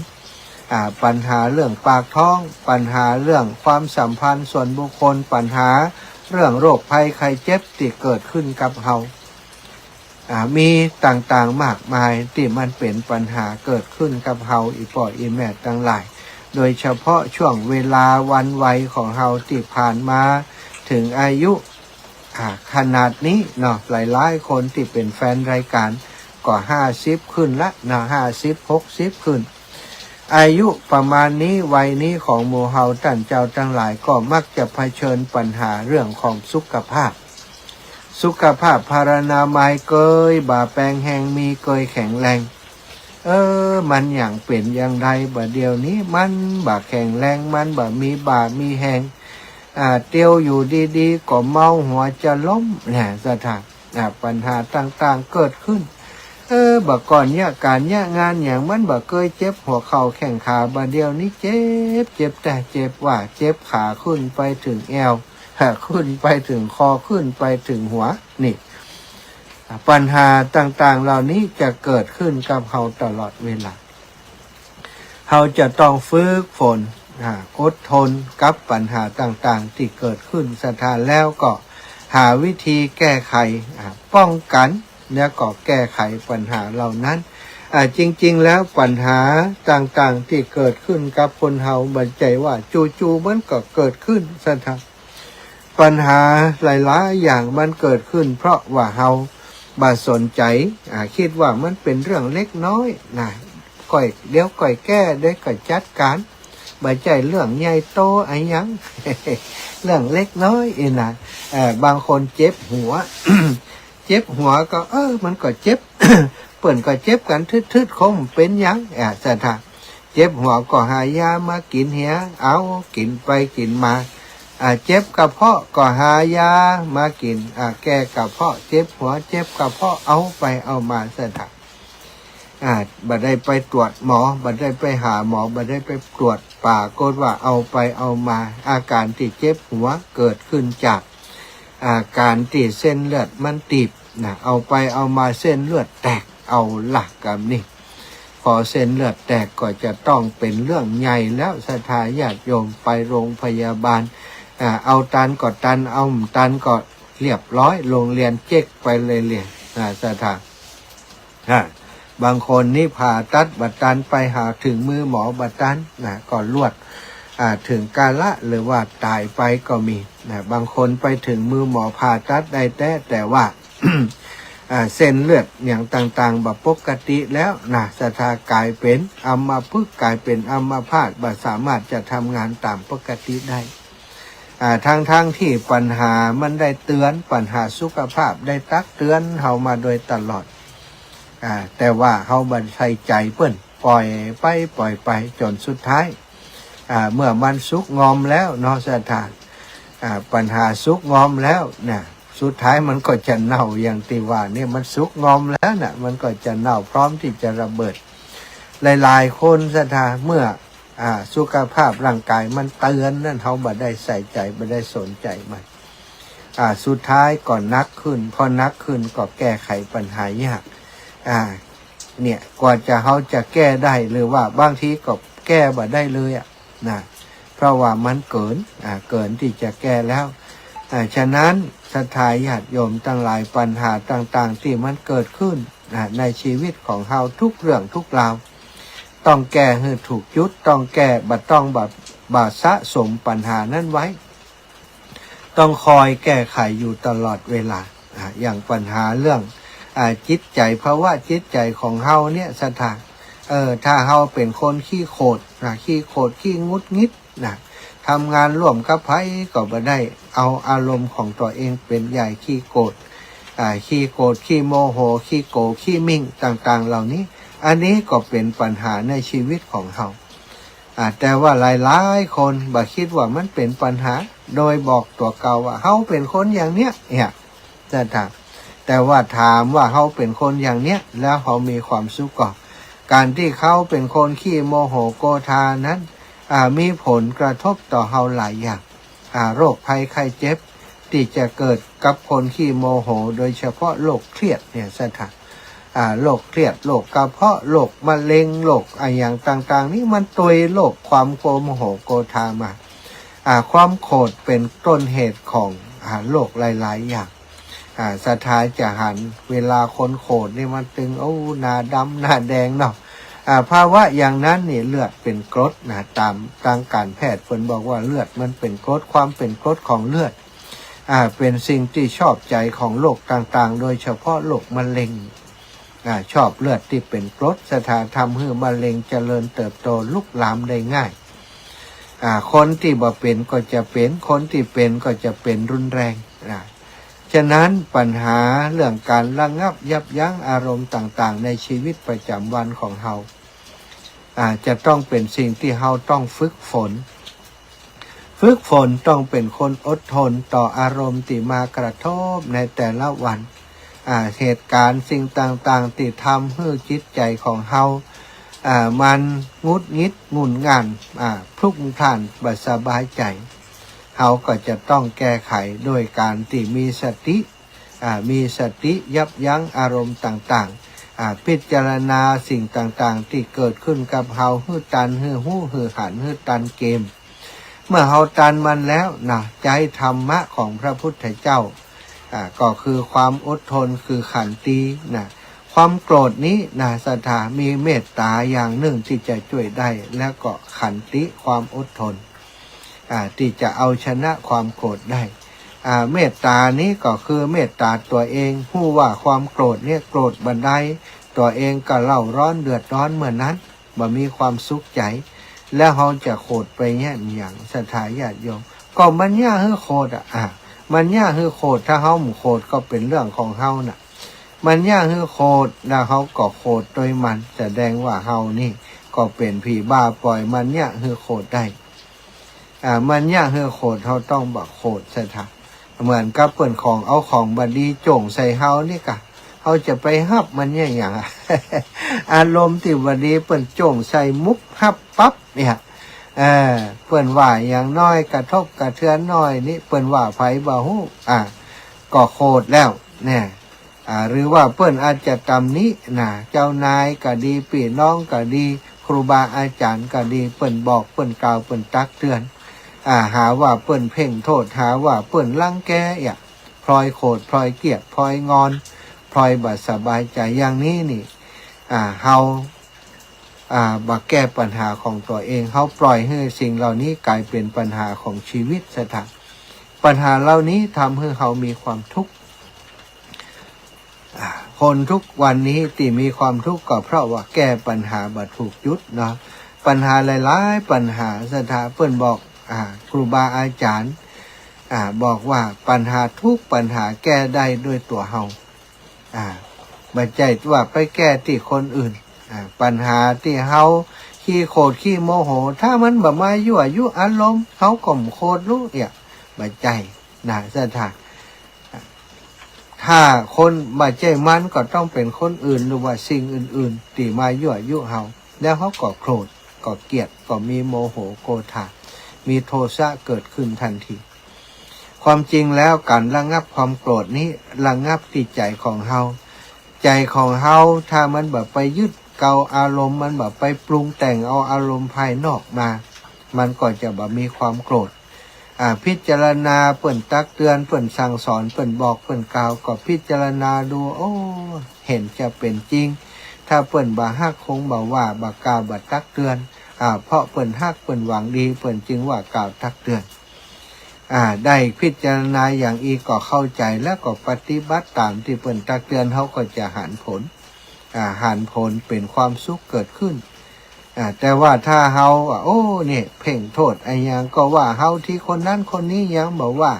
อ่า ปัญหาเรื่องปากท้อง ปัญหาเรื่องความสัมพันธ์ส่วนบุคคล ปัญหาเรื่องโรคภัยไข้เจ็บตี้เกิดขึ้นกับเฮา อ่า มีต่างๆ มากมายตี้มันเป๋นปัญหาเกิดขึ้นกับเฮา อี่ป้ออี่แม่ตังหลาย โดยเฉพาะช่วงเวลาวัยวัยของเฮาตี้ผ่านมาเถิงอายุ อ่า ขนาดนี้เนาะ หลายๆ คนตี้เป๋นแฟนรายการก็ห้าสิบขึ้นละเนาะ ห้าสิบ หกสิบขึ้น อายุประมาณนี้ วัยนี้ของหมู่เฮาต้านเจ้าตังหลายก็มักจะเผชิญปัญหาเรื่องของสุขภาพ สุขภาพพรรณนามัยเกยบ่าแปงแฮง มีเกยแข็งแรง เออ มันหยังเป๋นอย่างใด บ่าเดี่ยวนี้มันบ่าแข็งแรง มันบ่ามีบ่ามีแฮง อ่า เตียวอยู่ดีๆ ก็เมาหัวจะล้ม เนี่ย ศรัทธา อ่า ปัญหาต่างๆ เกิดขึ้น เออ บ่าก่อนเยียะก๋านเยียะงานหยัง มันบ่าเกยเจ็บหัวเข่าแข้งขา บ่าเดี่ยวนี้เจ็บ เจ็บแต๊ เจ็บว่า เจ็บขาขึ้นไปเถิงแอว ฮะ ขึ้นไปเถิงคอ ขึ้นไปเถิงหัว นี่ ปัญหาต่างๆ เหล่านี้จะเกิดขึ้นกับเฮาตลอดเวลา เฮาจะต้องฝึกฝน อ่า อดทนกับปัญหาต่างๆ ตี้เกิดขึ้น ศรัทธา แล้วก็หาวิธีแก้ไข อ่า ป้องกัน แล้วก็แก้ไขปัญหาเหล่านั้น อ่า จริงๆ แล้วปัญหาต่างๆ ตี้เกิดขึ้นกับคนเฮา บ่ใจ้ว่าจู่ๆ มันก็เกิดขึ้น ศรัทธา ปัญหาหลายๆ อย่างมันเกิดขึ้น เพราะว่าเฮาบ่สนใจ๋ อ่า กึ๊ดว่ามันเป๋นเรื่องเล็กน้อยนะ ก้อย เดี๋ยวก้อยแก้ เดี๋ยวก้อยจัดก๋าน บ่ใจ้เรื่องใหญ่โตอะหยัง เรื่องเล็กน้อยอี้นะ เอ่อ บางคนเจ็บหัว เจ็บหัวก็ เออ มันก็เจ็บ เปิ้นก็เจ็บกั๋นทืดๆ คงบ่เป๋นหยัง อ่า ศรัทธา เจ็บหัวก็หายามากิ๋นเหีย เอา กิ๋นไปกิ๋นมา อ่า เจ็บกระเพาะก็หายามากิ๋น อ่า แก้กระเพาะ เจ็บหัว เจ็บกระเพาะ เอาไปเอามา ศรัทธา อ่า บ่ได้ไปตรวจหมอ บ่ได้ไปหาหมอ บ่ได้ไปตรวจ ปรากฏว่าเอาไปเอามา อาก๋านตี้เจ็บหัวเกิดขึ้นจาก อ่า ก๋านตี้เส้นเลือดมันตีบนะ เอาไปเอามาเส้นเลือดแตก เอาละกำนี้ พอเส้นเลือดแตกก็จะต้องเป๋นเรื่องใหญ่แล้ว ศรัทธาญาติโยม ไปโรงพยาบาล อ่า เอาตันก็ตัน เอาบ่ตันก็เรียบร้อย โรงเรียนเจ๊กไปเลยเลย อ่า ศรัทธา อ่า บางคนนี่ผ่าตัดบ่ตัน ไปหาเถิงมือหมอบ่ตันนะ ก็ลวด อ่า เถิงกาละ หรือว่าต๋ายไปก็มีนะ บางคนไปเถิงมือหมอผ่าตัดได้แต๊ แต่ว่า อ่า เส้นเลือดอะหยังต่างๆ บ่ปกติแล้วนะ ศรัทธา ก๋ายเป๋นอัมพฤกษ์ ก๋ายเป๋นอัมพาต บ่สามารถจะทำงานต๋ามปกติได้ อ่า ทั้งๆ ตี้ปัญหามันได้เตื๋อน ปัญหาสุขภาพได้ตักเตื๋อนเฮามาโดยตลอด อ่า แต่ว่าเฮาบ่ใส่ใจ๋เปิ้น ปล่อยไป ปล่อยไป จ๋นสุดท้าย อ่า เมื่อมันสุกงอมแล้วเนาะ ศรัทธา อ่า ปัญหาสุกงอมแล้วนะ สุดท้ายมันก็จะเน่าอย่างตี้ว่าเนี่ย มันสุกงอมแล้วนะ มันก็จะเน่าพร้อมตี้จะระเบิด หลายๆ คน ศรัทธา เมื่อ อ่า สุขภาพร่างก๋ายมันเตื๋อนนั้น เฮาบ่ได้ใส่ใจ๋ บ่ได้สนใจ๋มัน อ่า สุดท้ายก็หนักขึ้น พอหนักขึ้นก็แก้ไขปัญหายาก อ่า เนี่ย กว่าจะ เฮาจะแก้ได้ หรือว่าบางทีก็แก้บ่ได้เลยอะนะ เพราะว่ามันเกิน อ่า เกินตี้จะแก้แล้ว อ่า ฉะนั้นศรัทธาญาติโยมตังหลาย ปัญหาต่างๆ ตี้มันเกิดขึ้น อ่า ในชีวิตของเฮาทุกเรื่องทุกราว ต้องแก้หื้อถูกจุด ต้องแก้ บ่ต้องบ่ บ่สะสมปัญหานั้นไว้ ต้องคอยแก้ไขอยู่ตลอดเวลา อ่า อย่างปัญหาเรื่อง อ่า จิตใจ๋ ภาวะจิตใจ๋ของเฮาเนี่ย ศรัทธา เออ ถ้าเฮาเป๋นคนขี้โขดนะ ขี้โขด ขี้หงุดหงิดนะ ทำงานร่วมกับใผก็บ่ได้ เอาอารมณ์ของตั๋วเองเป๋นใหญ่ ขี้โกรธ อ่า ขี้โกรธ ขี้โมโห ขี้โกรธ ขี้มิ่งต่างๆ เหล่านี้ อันนี้ก็เป๋นปัญหาในชีวิตของเฮา อ่า แต่ว่าหลายๆ คนบ่กึ๊ดว่ามันเป๋นปัญหา โดยบอกตั๋วเก่าว่า เฮาเป๋นคนอย่างเนี้ย เนี่ย ศรัทธา แต่ว่าถามว่าเฮาเป๋นคนอย่างเนี้ย แล้วเฮามีความสุขก่อ ก๋านตี้เฮาเป๋นคนขี้โมโหโกธานั้น อ่า มีผลกระทบต่อเฮาหลายอย่าง อ่า โรคภัยไข้เจ็บตี้จะเกิดกับคนขี้โมโห โดยเฉพาะโรคเครียดเนี่ย ศรัทธา อ่า โรคเครียด โรคกระเพาะ โรคมะเร็ง โรคอะหยังต่างๆ นี่มันตวยโรคความโมโหโกธามา อ่า ความโขดเป๋นต้นเหตุของ อ่า โรคหลายๆ อย่าง อ่า ศรัทธาจะหัน เวลาคนโขดนี่มันตึง โอ้ หน้าดำหน้าแดงเนาะ อ่า ภาวะอย่างนั้นนี่เลือดเป๋นกรดนะ ต๋ามตางก๋านแพทย์เปิ้นบอกว่าเลือดมันเป๋นกรด ความเป๋นกรดของเลือด อ่า เป๋นสิ่งตี้ชอบใจ๋ของโรคต่างๆ โดยเฉพาะโรคมะเร็ง อ่า ชอบเลือดตี้เป๋นกรด ศรัทธา ทำหื้อมะเร็งเจริญเติบโตลุกลามได้ง่าย อ่า คนตี้บ่เป๋นก็จะเป๋น คนตี้เป๋นก็จะเป๋นรุนแรง อ่า ฉะนั้นปัญหาเรื่องการระงับยับยั้งอารมณ์ต่างๆ ในชีวิตประจ๋ำวันของเฮา อ่า จะต้องเป๋นสิ่งตี้เฮาต้องฝึกฝน ฝึกฝนต้องเป๋นคนอดทนต่ออารมณ์ตี้มากระทบในแต่ละวัน อ่า เหตุก๋ารณ์สิ่งต่างๆ ตี้ทำหื้อจิตใจ๋ของเฮา อ่า มันหงุดหงิดงุ่นง่าน อ่า พลุ่งพล่าน บ่สบายใจ๋ เฮาก็จะต้องแก้ไขโดยก๋านตี้มีสติ อ่า มีสติยับยั้งอารมณ์ต่างๆ อ่า พิจารณาสิ่งต่างๆ ตี้เกิดขึ้นกับเฮา หื้อตัน หื้อฮู้ หื้อหัน หื้อตันเกม เมื่อเฮาตันมันแล้วนะ ใจ๊ธรรมะของพระพุทธเจ้า อ่า ก็คือความอดทน คือขันตินะ ความโกรธนี้นะ ศรัทธา มีเมตตาอย่างนึ่งตี้จะจ้วยได้ แล้วก็ขันติ ความอดทน อ่า ตี้จะเอาชนะความโกรธได้ อ่า เมตตานี้ก็คือเมตตาตั๋วเอง ฮู้ว่าความโกรธเนี่ยโกรธบ่ได้ ตั๋วเองก็เร่าร้อนเดือดร้อนเมื่อนั้น บ่มีความสุขใจ๋ แล้วเฮาจะโขดไปเยียะหยัง ศรัทธาญาติโยม ก็มันเยียะหื้อโขดอะ อ่า มันเยียะหื้อโขด ถ้าเฮาบ่โขดก็เป๋นเรื่องของเฮาน่ะ มันเยียะหื้อโขด แล้วเฮาก็โขดตวยมัน แสดงว่าเฮานี่ก็เป๋นผีบ้า ปล่อยมันเยียะหื้อโขดได้ อ่า มันเยียะหื้อโขด เฮาต้องบ่โขด ศรัทธา เหมือนกับเปิ้นของ เอาของบ่ดีโจ้งใส่เฮานี่กะ เฮาจะไปฮับมันเยียะหยังอะ อารมณ์ตี้บ่ดีเปิ้นโจ้งใส่ มุบฮับปั๊บเนี่ย เออ เปิ้นว่าหยังน้อย กระทบกระเทือนน้อยนี่ เปิ้นว่าใผบ่ฮู้ อ่า ก็โขดแล้วเนี่ย อ่า หรือว่าเปิ้นอาจจะตำหนินะ เจ้านายก็ดี ปี้น้องก็ดี ครูบาอาจ๋ารย์ก็ดี เปิ้นบอก เปิ้นกล่าว เปิ้นตักเตือน อ่า หาว่าเปิ้นเพ่งโต้ษ หาว่าเปิ้นรังแก เยียะ พลอยโขด พลอยเกลียด พลอยงอน พลอยบ่สบายใจ๋ อย่างนี้นี่ อ่า เฮา อ่า บ่แก้ปัญหาของตั๋วเอง เฮาปล่อยหื้อสิ่งเหล่านี้ก๋ายเป๋นปัญหาของชีวิต ศรัทธา ปัญหาเหล่านี้ทำหื้อเฮามีความทุกข์ อ่า คนทุกวันนี้ตี้มีความทุกข์ก็เพราะว่าแก้ปัญหาบ่ถูกจุดเนาะ ปัญหาหลายๆ ปัญหา ศรัทธา เปิ้นบอก อ่า ครูบาอาจ๋ารย์ อ่า บอกว่าปัญหาทุกปัญหาแก้ได้ด้วยตั๋วเฮา อ่า บ่ใจ้ว่าไปแก้ตี้คนอื่น อ่า ปัญหาตี้เฮาขี้โขดขี้โมโห ถ้ามันบ่มายั่วยุอารมณ์ เฮาก็บ่โขดลู้ เยียะ บ่ใจ้นะ ศรัทธา ถ้าคนบ่ใจ้มันก็ต้องเป๋นคนอื่น หรือว่าสิ่งอื่นๆ ตี้มายั่วยุเฮา แล้วเฮาก็โขด ก็เกลียด ก็มีโมโหโกธา มีโทสะเกิดขึ้นตันที ความจริงแล้วก๋านระงับความโกรธนี้ระงับตี้ใจ๋ของเฮา ใจ๋ของเฮาถ้ามันบ่ไปยึดเกาอารมณ์ มันบ่ไปปรุงแต่งเอาอารมณ์ภายนอกมา มันก็จะบ่มีความโกรธ อ่า พิจารณาเปิ้นตักเตือน เปิ้นสั่งสอน เปิ้นบอก เปิ้นกล่าว ก็พิจารณาดู โอ้ เห็นจะเป๋นจริง ถ้าเปิ้นบ่ฮักคงบ่ว่า บ่กล่าว บ่ตักเตือน อ่า เพราะเปิ้นฮัก เปิ้นหวังดี เปิ้นจึงว่ากล่าวตักเตือน อ่า ได้พิจารณาอย่างอี้ก็เข้าใจ๋ แล้วก็ปฏิบัติต๋ามตี้เปิ้นตักเตือน เฮาก็จะหันผล อ่า หันผลเป๋นความสุขเกิดขึ้น อ่า แต่ว่าถ้าเฮา อ่า โอ้ เนี่ย เพ่งโต้ษอะหยังก็ว่าเฮา ตี้คนนั้นคนนี้ยังบ่ว่า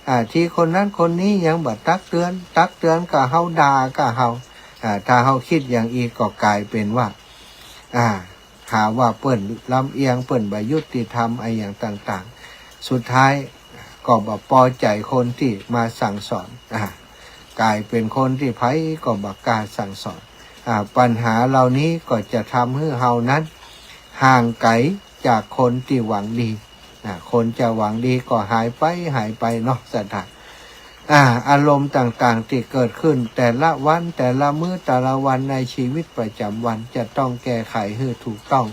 อ่า ตี้คนนั้นคนนี้ยังบ่ตักเตือน ตักเตือนก็เฮา ด่าก็เฮา อ่า ถ้าเฮากึ๊ดอย่างอี้ก็ก๋ายเป๋นว่า อ่า หาว่าเปิ้นลำเอียง เปิ้นบ่ยุติธรรมอะหยังต่างๆ สุดท้ายก็บ่ปอใจ๋คนตี้มาสั่งสอน อ่า ก๋ายเป๋นคนตี้ใผก็บ่กล้าสั่งสอน อ่า ปัญหาเหล่านี้ก็จะทำหื้อเฮานั้นห่างไก๋จากคนตี้หวังดี อ่า คนจะหวังดีก็หายไป หายไปเนาะ ศรัทธา อ่า อารมณ์ต่างๆ ตี้เกิดขึ้นแต่ละวัน แต่ละมื้อ แต่ละวันในชีวิตประจ๋ำวัน จะต้องแก้ไขหื้อถูกต้อง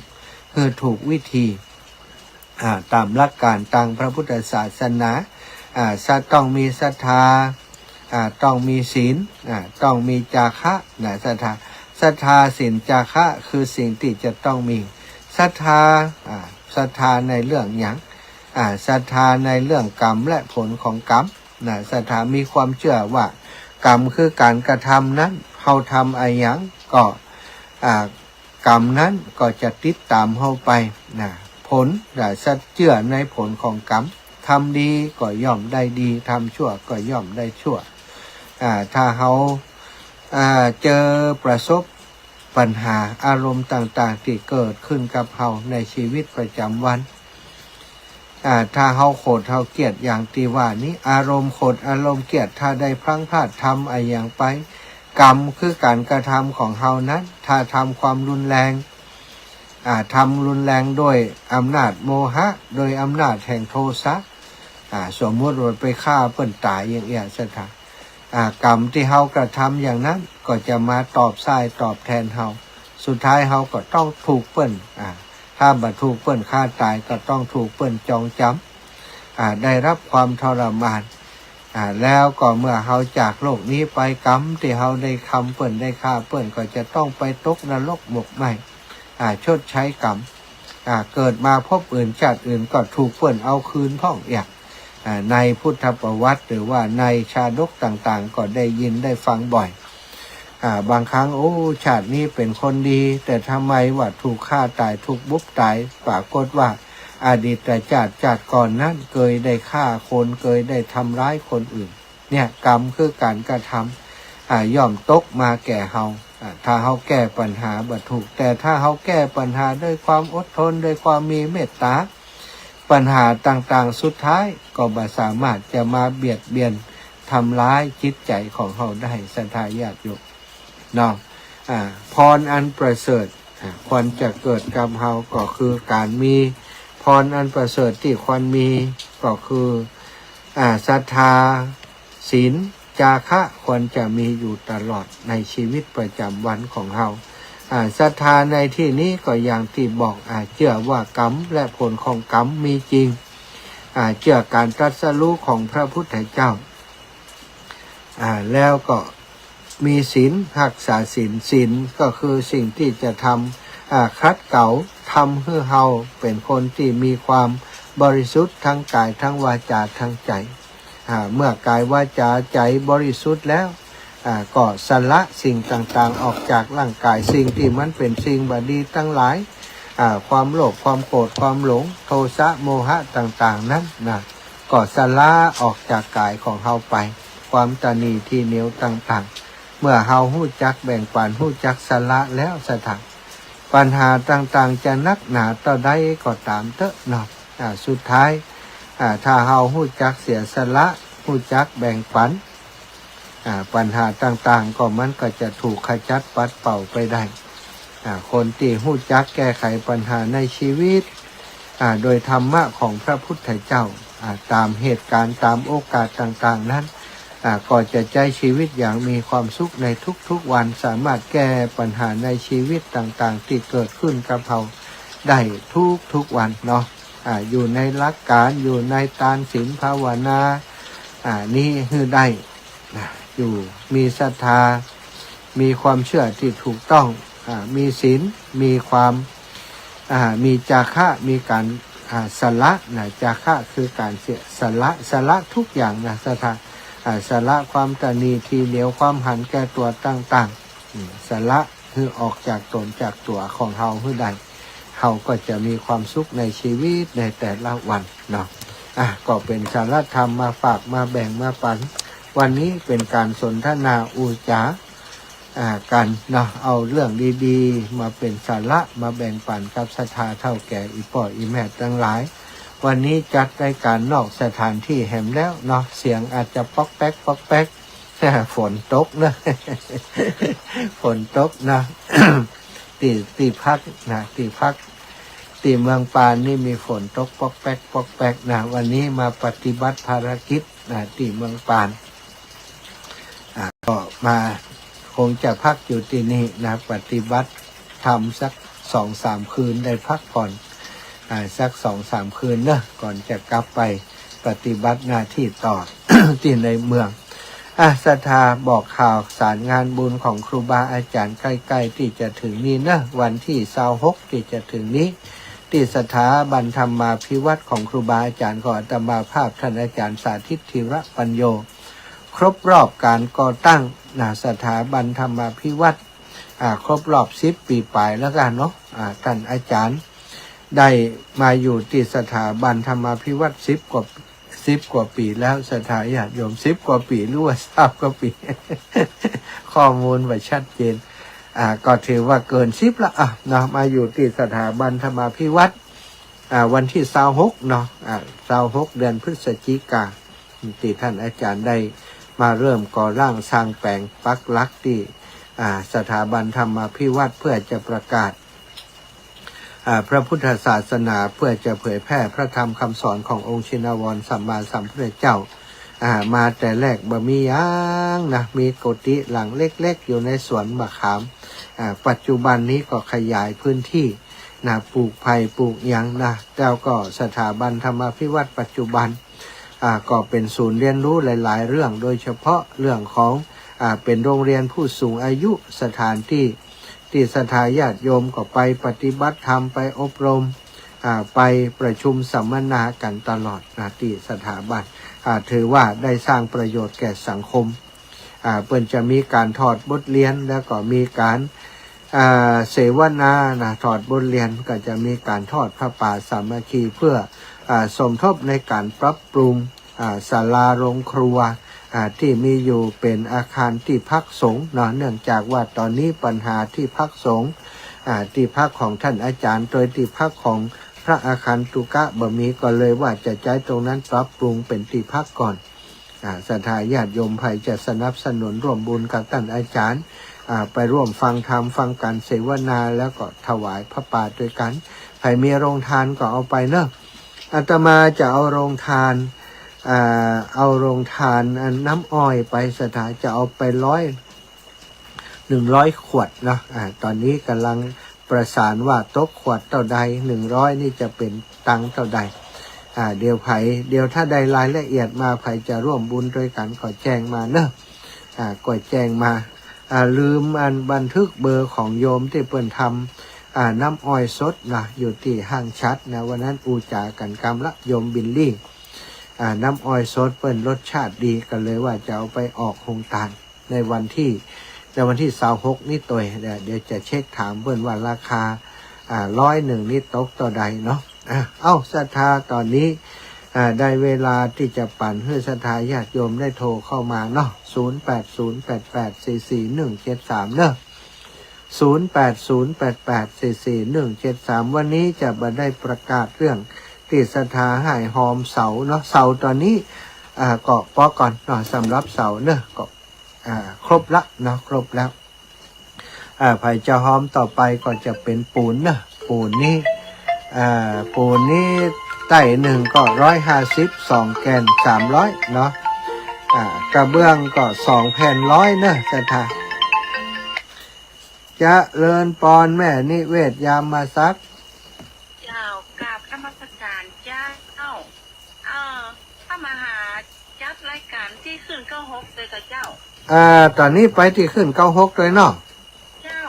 หื้อถูกวิธี อ่า ต๋ามหลักก๋านตางพระพุทธศาสนา อ่า จะต้องมีศรัทธา อ่า ต้องมีศีล อ่า ต้องมีจาคะนะ ศรัทธา ศรัทธา ศีล จาคะ คือสิ่งตี้จะต้องมี ศรัทธา อ่า ศรัทธาในเรื่องหยัง อ่า ศรัทธาในเรื่องกรรมและผลของกรรมนะ ศรัทธา มีความเจื้อว่ากรรมคือก๋านกระทำนั้น เฮาทำอะหยังก็ อ่า กรรมนั้นก็จะติดต๋ามเฮาไปนะ ผล อ่า ศรัท เจื้อในผลของกรรม ทำดีก็ย่อมได้ดี ทำชั่วก็ย่อมได้ชั่ว อ่า ถ้าเฮา อ่า เจอประสบปัญหาอารมณ์ต่างๆ ตี้เกิดขึ้นกับเฮาในชีวิตประจ๋ำวัน อ่า ถ้าเฮาโขดเฮาเกลียดอย่างตี้ว่านี้ อารมณ์โขดอารมณ์เกลียด ถ้าได้พลั้งพลาดทำอะหยังไป กรรมคือก๋านกระทำของเฮานั้น ถ้าทำความรุนแรง อ่า ทำรุนแรงด้วยอำนาจโมหะ โดยอำนาจแห่งโทสะ อ่า สมมุติว่าไปฆ่าเปิ้นต๋ายอย่างอี้ ศรัทธา อ่า กรรมตี้เฮากระทำอย่างนั้นก็จะมาตอบสายตอบแทนเฮา สุดท้ายเฮาก็ต้องถูกเปิ้น อ่า ถ้าบ่ถูกเปิ้นฆ่าต๋ายก็ต้องถูกเปิ้นจองจ๋ำ อ่า ได้รับความทรมาน อ่า แล้วก็เมื่อเฮาจากโลกนี้ไป กรรมตี้เฮาได้ทำเปิ้นได้ฆ่าเปิ้นก็จะต้องไปตกนรกหมกไหม้ อ่า ชดใช้กรรม อ่า เกิดมาภพอื่นชาติอื่นก็ถูกเปิ้นเอาคืนพ่องเอี้ย อ่า ในพุทธประวัติหรือว่าในชาดกต่างๆ ก็ได้ยินได้ฟังบ่อย อ่า บางครั้ง โอ้ ชาตินี้เป๋นคนดี แต่ทำไมว่าถูกฆ่าต๋าย ถูกบุบต๋าย ปรากฏว่าอดีตชาติ ชาติก่อนนั้นเกยได้ฆ่าคน เกยได้ทำร้ายคนอื่น เนี่ย กรรมคือก๋านกระทำ อ่า ย่อมตกมาแก่เฮา อ่า ถ้าเฮาแก้ปัญหาบ่ถูก แต่ถ้าเฮาแก้ปัญหาด้วยความอดทน ด้วยความมีเมตต๋า ปัญหาต่างๆ สุดท้ายก็บ่สามารถจะมาเบียดเบียนทำร้ายจิตใจ๋ของเฮาได้ ศรัทธาญาติโยมเนาะ อ่า พรอันประเสริฐ อ่า ควรจะเกิดกับเฮาก็คือก๋านมี พรอันประเสริฐตี้ควรมีก็คือ อ่า ศรัทธา ศีล จาคะ ควรจะมีอยู่ตลอดในชีวิตประจ๋ำวันของเฮา อ่า ศรัทธาในตี้นี้ก็อย่างตี้บอก อ่า เจื้อว่ากรรมและผลของกรรมมีจริง อ่า เจื้อก๋านตรัสรู้ของพระพุทธเจ้า อ่า แล้วก็มีศีล ฮักษาศีล ศีลก็คือสิ่งตี้จะทำ อ่า ขัดเกลา ทำหื้อเฮาเป๋นคนตี้มีความบริสุทธิ์ทั้งก๋าย ทั้งวาจ๋า ทั้งใจ๋ อ่า เมื่อก๋ายวาจ๋าใจ๋บริสุทธิ์แล้ว อ่า ก็สละสิ่งต่างๆ ออกจากร่างก๋าย สิ่งตี้มันเป๋นสิ่งบ่ดีตังหลาย อ่า ความโลภ ความโกรธ ความหลง โทสะ โมหะต่างๆ นั้นนะ ก็สละออกจากก๋ายของเฮาไป ความตณีทีเหนียวต่างๆ เมื่อเฮาฮู้จักแบ่งปั๋น ฮู้จักสละแล้ว ศรัทธา ปัญหาต่างๆ จะนักหนาเต้าใดก็ต๋ามเต๊อะเนาะ อ่า สุดท้าย อ่า ถ้าเฮาฮู้จักเสียสละ ฮู้จักแบ่งปั๋น อ่า ปัญหาต่างๆ ก็มันก็จะถูกขจัดปัดเป่าไปได้ อ่า คนตี้ฮู้จักแก้ไขปัญหาในชีวิต อ่า โดยธรรมะของพระพุทธเจ้า อ่า ต๋ามเหตุก๋ารณ์ ต๋ามโอกาสต่างๆ นั้น อ่า ก็จะใจ๊ชีวิตอย่างมีความสุขในทุกๆ วัน สามารถแก้ปัญหาในชีวิตต่างๆ ตี้เกิดขึ้นกับเฮาได้ทุกๆ วันเนาะ อ่า อยู่ในหลักก๋าน อยู่ในตานศีลภาวนา อ่า นี้หื้อได้ นะ อยู่ มีศรัทธา มีความเชื่อตี้ถูกต้อง อ่า มีศีล มีความ อ่า มีจาคะ มีก๋าน อ่า สละนะ จาคะคือก๋านเสียสละ สละทุกอย่างนะ ศรัทธา อ่า สละความตณีทีเหนียว ความหันแก่ตั๋วต่างๆ อืม สละหื้อออกจากต๋นจากตั๋วของเฮาหื้อได้ เฮาก็จะมีความสุขในชีวิตในแต่ละวันเนาะ อ่ะ ก็เป๋นสาระธรรมมาฝากมาแบ่งมาปั๋น วันนี้เป๋นก๋านสนทนาอู้จ๋า อ่า กั๋นเนาะ เอาเรื่องดีๆ มาเป๋นสาระมาแบ่งปั๋นกับศรัทธาเฒ่าแก่อี่ป้ออี่แม่ตังหลาย วันนี้จัดรายก๋านนอกสถานตี้แหมแล้วเนาะ เสียงอาจจะป๊อกแป๊กป๊อกแป๊ก ฝนตกเนาะ ฝนตกเนาะ ตี้ ตี้พักนะ ตี้พัก ตี้เมืองปานนี่มีฝนตกป๊อกแป๊กป๊อกแป๊กนะ วันนี้มาปฏิบัติภารกิจนะ ตี้เมืองปาน อ่า ก็มา คงจะพักอยู่ตี้นี่นะ ปฏิบัติธรรมสักสองสามคืน ได้พักผ่อน อ่า สักสองสามคืนเนาะ ก่อนจะกลับไปปฏิบัติหน้าตี้ต่อ ตี้ในเมือง อ่ะ ศรัทธาบอกข่าวสารงานบุญของครูบาอาจ๋ารย์ใก้ๆ ตี้จะเถิงนี้เนาะ วันตี้ซาวหกตี้จะเถิงนี้ ตี้สถาบันธรรมาภิวัฒน์ของครูบาอาจ๋ารย์ของอาตมาภาพ ต้านอาจ๋ารย์สาธิต ธีระปัญโญ ครบรอบก๋านก่อตั้งนะ สถาบันธรรมาภิวัฒน์ อ่า ครบรอบสิบปี๋ป๋ายแล้วกั๋นเนาะ อ่า ต้านอาจ๋ารย์ได้มาอยู่ตี้สถาบันธรรมาภิวัฒน์สิบกว่า สิบกว่าปี๋แล้ว ศรัทธาญาติโยม สิบกว่าปี๋หรือว่าซาวกว่าปี๋ ข้อมูลบ่ชัดเจน อ่า ก็ถือว่าเกินสิบละ อ่ะ เนาะ มาอยู่ตี้สถาบันธรรมาภิวัฒน์ อ่า วันตี้ซาวหกเนาะ อ่า ซาวหกเดือนพฤศจิกา ตี้ต้านอาจ๋ารย์ได้มาเริ่มก่อร่างสร้างแป๋งปักหลักตี้ อ่า สถาบันธรรมาภิวัฒน์ เพื่อจะประกาศ อ่า พระพุทธศาสนา เพื่อจะเผยแผ่พระธรรมคำสอนขององค์ชินวรสัมมาสัมพุทธเจ้า อ่า มาแต่แรกบ่มีหยังนะ มีกุฏิหลังเล็กๆ อยู่ในสวนมะขาม อ่า ปัจจุบันนี้ก็ขยายพื้นที่นะ ปลูกไผ่ปลูกหยังนะ แล้วก็สถาบันธรรมาภิวัฒน์ปัจจุบัน อ่า ก็เป็นศูนย์เรียนรู้หลายๆ เรื่อง โดยเฉพาะเรื่องของ อ่า เป็นโรงเรียนผู้สูงอายุ สถานที่ ตี้ศรัทธาญาติโยมก็ไปปฏิบัติธรรม ไปอบรม อ่า ไปประชุมสัมมนากันตลอดนะ ตี้สถาบัน อ่า ถือว่าได้สร้างประโยชน์แก่สังคม อ่า เปิ้นจะมีการถอดบทเรียน แล้วก็มีการ อ่า เสวนานะ ถอดบทเรียน ก็จะมีการทอดผ้าป่าสามัคคี เพื่อ อ่า สมทบในการปรับปรุง อ่า ศาลาโรงครัว อ่า ตี้มีอยู่เป๋นอาคารตี้พักสงฆ์เนาะ เนื่องจากว่าต๋อนนี้ปัญหาตี้พักสงฆ์ อ่า ตี้พักของต้านอาจ๋ารย์ โดยตี้พักของพระอาคันตุกะบ่มี ก็เลยว่าจะใจ๊ตรงนั้นปรับปรุงเป๋นตี้พักก่อน อ่า ศรัทธาญาติโยมใผจะสนับสนุนร่วมบุญกับต้านอาจ๋ารย์ อ่า ไปร่วมฟังธรรม ฟังการเสวนา แล้วก็ถวายผ้าป่าด้วยกัน ใผมีโรงทานก็เอาไปเนาะ อาตมาจะเอาโรงทาน อ่า เอาโรงทานอันน้ำอ้อยไป ศรัทธาจะเอาไปร้อย หนึ่งร้อยขวดเนาะ อ่า ต๋อนนี้ก่ำลังประสานว่าตกขวดเต้าใด หนึ่งร้อยนี่จะเป๋นตังค์เต้าใด อ่า เดี๋ยวใผ เดี๋ยวถ้าได้รายละเอียดมา ใผจะร่วมบุญด้วยกันก็แจ้งมาเนาะ อ่า ก็แจ้งมา อ่า ลืมอันบันทึกเบอร์ของโยมตี้เปิ้นทำ อ่า น้ำอ้อยสดนะ อยู่ตี้ห้างชัดนะ วันนั้นอู้จ๋ากั๋นกำละ โยมบิลลี่ อ่า น้ำอ้อยสดเปิ้นรสชาติดี ก็เลยว่าจะเอาไปออกโฮงตานในวันตี้ ในวันตี้ซาวหกนี้ตวย เดี๋ยว เดี๋ยวจะเช็คถามเปิ้นว่าราคา อ่า ร้อยหนึ่งนี่ตกเต้าใดเนาะ อ่า เอ้า ศรัทธา ต๋อนนี้ อ่า ได้เวลาตี้จะปั๋นหื้อศรัทธาญาติโยมได้โทรเข้ามาเนาะ ศูนย์แปดศูนย์แปดแปดสี่สี่หนึ่งเจ็ดสาม เนาะ ศูนย์แปดศูนย์แปดแปดสี่สี่หนึ่งเจ็ดสาม วันนี้จะบ่ได้ประกาศเรื่องตี้ศรัทธาห้ายฮอมเสาเนาะ เสาต๋อนนี้ อ่า ก็ปอก่อนเนาะ สำหรับเสาเนาะ ก็ อ่า ครบละเนาะ ครบแล้ว อ่า ใผจะฮอมต่อไปก็จะเป๋นปูนเนาะ ปูนนี้ อ่า ปูนนี้ใต้หนึ่งก็ร้อยห้าสิบ สองแก่นสามร้อยเนาะ อ่า กระเบื้องก็สองแผ่นร้อยเนาะ ศรัทธา เจริญปอนแม่นิเวศ ยามมาสัก เจ้า กราบนมัสการเจ้า เอ่อ พระมหาจัดรายการตี้คลื่นเก้าหกเลยกับเจ้า อ่า ต๋อนนี้ไปตี้คลื่นเก้าหกเลยเนาะ เจ้า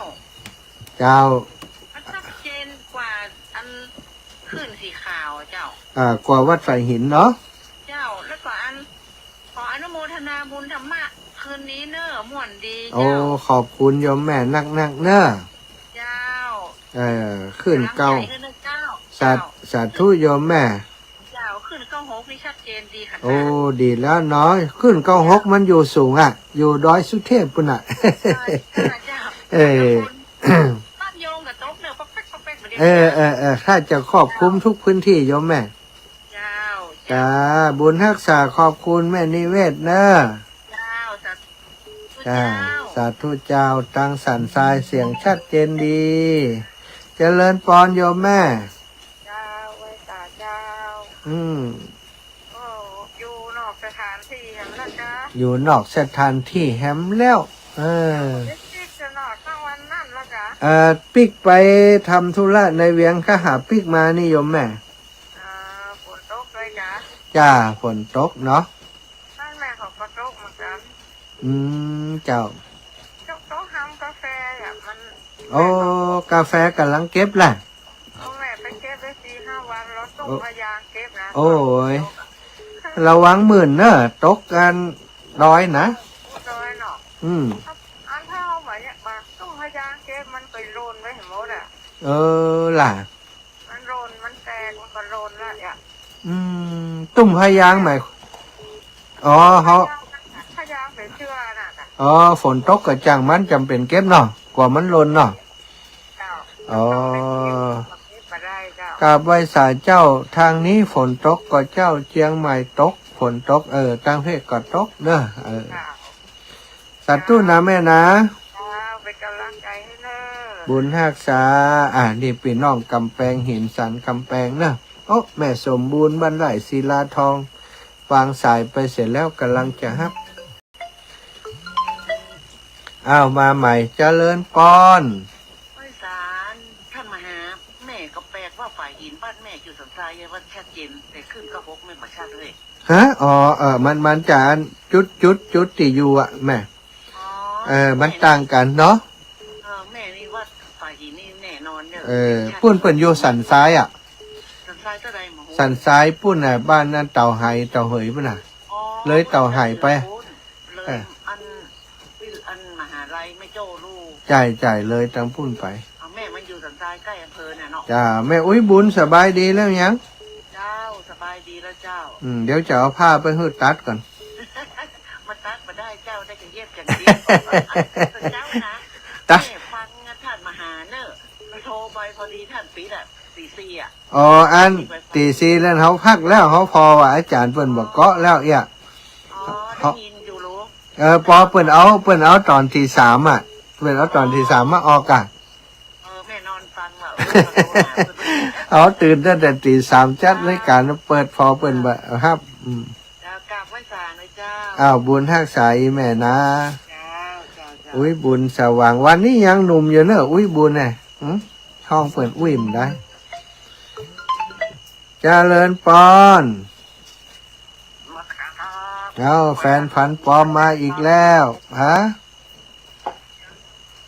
เจ้า มันชัดเจนกว่าอันคลื่นสีขาวอะเจ้า อ่า กว่าวัดสายหินเนาะ เจ้า แล้วก็อัน ขออนุโมทนาบุญธรรมะคืนนี้เน่อ ม่วนดี โอ้ เจ้า ขอบคุณโยมแม่นักๆ เน่อ เจ้า เออ คลื่นเก้า กำลังใจ๋เน่อเจ้า สา เจ้า สาธุโยมแม่ เจ้า คลื่นเก้าหกนี่ชัดเจนดีค่ะ โอ้ เจ้า ดีแล้วเนาะ คลื่นเก้าหกมันอยู่สูงอะ อยู่ดอยสุเทพฯปู้นน่ะ ใจ้ เจ้า เออ บ้านโยงกับตกเน่อ ป๊อกแป๊กป๊อกแป๊ก เออ เออ เออ ถ้าจะครอบคลุมทุกพื้นที่โยมแม่ เจ้า จ้า บุญฮักษา ขอบคุณแม่นิเวศเน่อ เจ้า สาธุ จ้า เจ้า สาธุเจ้า ตังสันทรายเสียงชัดเจนดี เจริญปอนโยมแม่ เจ้า ไหว้สาเจ้า อืม โอ้ อยู่นอกสถานตี้แหมแล้วเจ้า อยู่นอกสถานตี้แหมแล้ว เออ ปิ๊กๆ จะนอนทั้งวันนั่นแล้วเจ้า เอ่อ ปิ๊กไปทำธุระในเวียง ก็หาปิ๊กมานี่โยมแม่ อ่า ฝนตกด้วยเจ้า จ้า ฝนตกเนาะ บ้านแม่เขาก็ตกเหมือนกัน อืม เจ้า ตก ตกหำกาแฟอะ มัน โอ้ กาแฟก่ำลังเก็บละ เอาแม่ไปเก็บได้สี่ห้าวัน แล้วตุ้ง โอ้ พะยางเก็บนะ โอ้ย ระวังมื่นเน่อ ตกอันดอยนะ โอ้ ดอยเนาะ อืม อันถ้าเอามาเนี่ย มาตุ้งพะยางเก็บมันไปหล่นไว้หมดอะ เออ ล่ะ มันหล่น มันแตก มันก็หล่นละเนี่ย อืม ตุ้มพะยางหมาย อ๋อ เขา พะยางเป็นเชื้อน่ะ อ๋อ ฝนตกก็จ้างมัน จ๋ำเป๋นเก็บเนาะ กลัวมันหล่นเนาะ เจ้า อ๋อ เก็บมาได้เจ้า กราบไหว้สาเจ้า ตางนี้ฝนตกก่อเจ้า เจียงใหม่ตก ฝนตก เออ ต่างประเทศก็ตกเน่อ เออ เจ้า สาธุนะแม่นะ เจ้า เป๋นก๋ำลังใจ๋หื้อเน่อ บุญฮักษา อ่ะ นี่ปี้น้องก๋ำแปงหิน สันก๋ำแปงเน่อ โอ้ แม่สมบูรณ์ บ้านไร่ศิลาทอง วางสายไปเสร็จแล้ว ก่ำลังจะฮับ อ้าว มาใหม่ เจริญปอน ไหว้สาท่านมหา แม่ก็แปลกว่าฝ่ายหินบ้านแม่อยู่สันทราย ว่าชัดเจน แต่ขึ้นเก้าหกแม่บ่ชัดเลย ฮะ อ๋อ เออ มัน มันจะอันจุด จุด จุดตี้อยู่อะแม่ อ๋อ เออ มันต่างกั๋นเนาะ เออ แม่นี่ว่าฝ่ายหินนี่แน่นอนเด้อ เออ ชัด ปุ้นเปิ้นอยู่สันทรายอะ สันทรายเต้าใดหมอ สันทรายปุ้นน่ะ บ้านนั้นเต่าไหเต่าเหยปุ้นน่ะ อ๋อ เลยเต่าไหไป เลย เออ อัน อันมหาลัยแม่โจ้ลู่ ใจ้ ใจ้ เลยตางปุ้นไป เอาแม่มันอยู่สันทรายใก้อำเภอน่ะเนาะ จ้า แม่อุ๊ยบุญสบายดีแล้วยัง เจ้า สบายดีแล้วเจ้า อืม เดี๋ยวจะเอาผ้าไปหื้อตัดก่อน มาตัดบ่ได้เจ้า ได้จะเย็บอย่างเดียว เจ้านะ ตัด แม่ฟังนะท่านมหาเนอะ โทรไปพอดีท่านปิดอะ ตีสี่อะ อ๋อ อัน ตีสี่แล้วเฮาพักแล้ว เฮาผ่อว่าอาจ๋ารย์เปิ้นบ่เกาะแล้วเอี้ย อ๋อ ได้ยินอยู่ลูก เออ ปอเปิ้นเอา เปิ้นเอาต๋อนตีสามอะ เปิ้นเอาต๋อนตีสามมาออกอะ เออ แม่นอนฟังว่ะ เออ โทรหาเปิ้น เอาตื่นตั้งแต่ตีสาม จัดรายก๋าน เปิดผ่อเปิ้นบ่ฮับ อืม เจ้า กราบไหว้สานะเจ้า อ้าว บุญฮักษาอีแม่นะ เจ้า เจ้า เจ้า อุ๊ยบุญสว่าง วันนี้ยังหนุ่มอยู่เนอะ อุ๊ยบุญน่ะ หึ ฮ้องเปิ้นอุ๊ยบ่ได้ เจริญปอน นมัสการครับ เอ้า แฟนฟันป๋อมมาอีกแล้ว ฮะ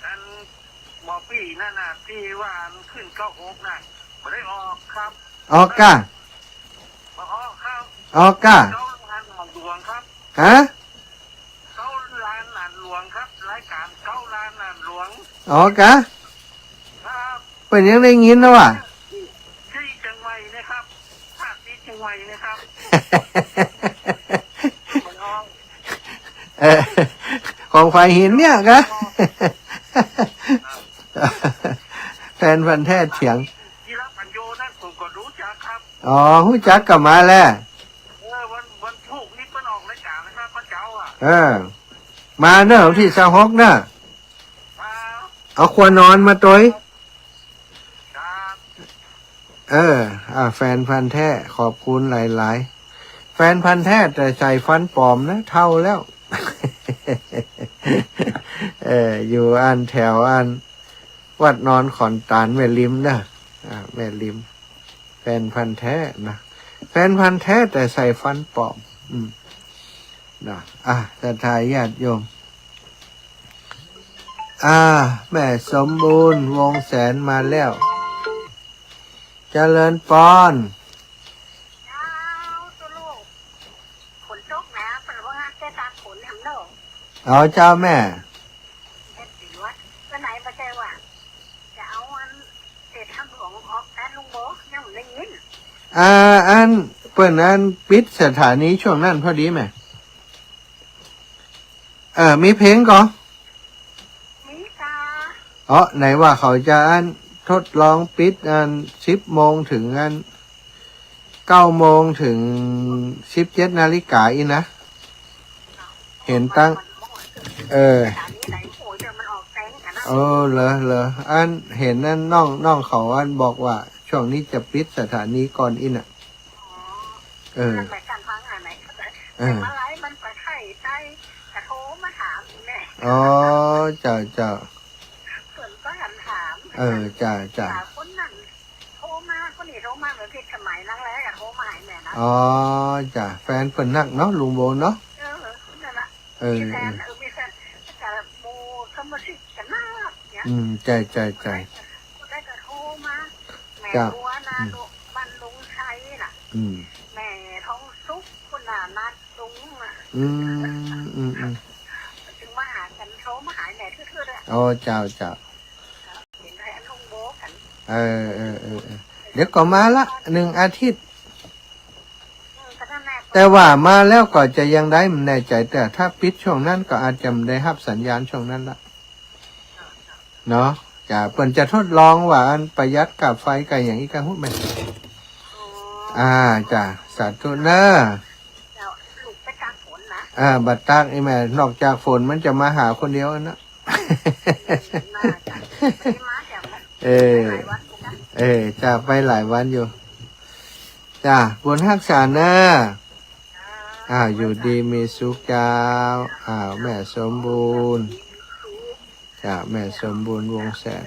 อันหมอปี้นั่นน่ะ ตี้ว่าอันขึ้นเก้าหกน่ะ บ่ได้ออกครับ ออกก่ะ บ่ออกครับ ออกก่ะ เก้าล้านหลวงครับ ฮะ เก้าล้านหลวงครับ รายก๋านเก้าล้านหลวง ออกก่ะ ครับ เปิ้นยังได้ยินนะว่ะ ตี้เจียงใหม่นะครับ ภาคตี้เจียงใหม่นะครับ เออ ของฝ่ายหินเนี่ยกะ แฟนพันธุ์แท้เถียง ธีรปัญโญนั่นผมก็รู้จักครับ อ๋อ ฮู้จักกั๋นมาแล เออ วัน วันพูกนี้เปิ้นออกรายก๋านนะครับ พระเจ้าอะ เออ มาเนอะ วันตี้ซาวหกเนอะ ครับ เอาครัวนอนมาตวย ครับ เออ อ่า แฟนพันธุ์แท้ ขอบคุณหลายๆ แฟนพันธุ์แท้แต่ใส่ฟันป๋อมนะ เฒ่าแล้ว เออ อยู่อันแถวอันวัดนอนขอนตาลแม่ริมเนอะ อ่า แม่ริม แฟนพันธุ์แท้นะ แฟนพันธุ์แท้แต่ใส่ฟันป๋อม อืม นะ อ่ะ ศรัทธาญาติโยม อ่า แม่สมบูรณ์ วงศ์แสนมาแล้ว เจริญปอน เจ้า ตุ๊ลูก ฝนตกนะ เปิ้นว่าจะตากฝนแหมเนาะ เอาเจ้าแม่ เฮ็ดสิวัด ก็ไหนบ่ใจ้ว่า จะเอาอันเศษทางหลวงออกแทนลุงโบ ยังบ่ได้ยิน อ่า อัน เปิ้นอันปิดสถานีช่วงนั้นพอดีแหม เออ มีเพลงก่อ มีจ้า อ๋อ ไหนว่าเขาจะอันทดลองปิดอันสิบโมงถึงอันเก้าโมงถึงสิบเจ็ดนาฬิกาอี้นะ เห็นตั้ง เออ เออ เหรอ เหรอ อันเห็นอันน้อง น้องเขาอันบอกว่าช่วงนี้จะปิดสถานีก่อนอี้น่ะ เออ เออ แต่มาไลฟ์มันไปไข่ใต้ กะโทรมาถามแม่ อ๋อ เจ้า เจ้า เปิ้นก็หันถาม เออ เจ้า เจ้า คนนั้นโทรมา คนนี้โทรมา เหมือนพิษสมัยนั้นแหละ กะโทรมาหาแม่นะ อ๋อ เจ้า แฟนเปิ้นนักเนาะ ลุงโบเนาะ เออ นั่นแหละ เออ มีแฟน เออ เออ มีแฟน แต่หมู่สมาชิกกันนักเนี่ย อืม ใจ้ ใจ้ ใจ้ คนได้กะโทรมา แม่ เจ้า บัวนา อืม ลุง บ้านลุงชัยน่ะ อืม แม่ทองสุข คุณน่ะ นัดลุงน่ะ อืม อืม อืม จึงมาหากัน โทรมาหาแม่ทื่อๆ เลย อ๋อ เจ้า เจ้า เห็นได้อันลุงโบกัน เออ เออ เออ เออ เดี๋ยวก็มาละ หนึ่งอาทิตย์ เออ ก็นั่นแหละ แต่ว่ามาแล้วก็จะยังได้บ่แน่ใจ้ แต่ถ้าปิดช่วงนั้นก็อาจจะบ่ได้ฮับสัญญาณช่วงนั้นละ เนาะ จ้ะ เปิ้นจะทดลองว่าอันประหยัดก้าไฟก้าหยังอี้กะฮู้แม่น อ๋อ อ่า จ้ะ สาธุเน้อ เจ้า ลูกไปตากฝนนะ อ่า บ่ตากอี้แม่ นอกจากฝนมันจะมาหาคนเดียวอันนั้น น่าจะ ไม่ได้มาแถวนั้น เออ หลายวันอยู่นะ เออ จ้ะ ไปหลายวันอยู่ จ้ะ บุญฮักษาเน้อ จ้า อ่า อยู่ดีมีสุขเจ้า อ่า แม่สมบูรณ์ เจ้า แม่สมบูรณ์ วงศ์แสน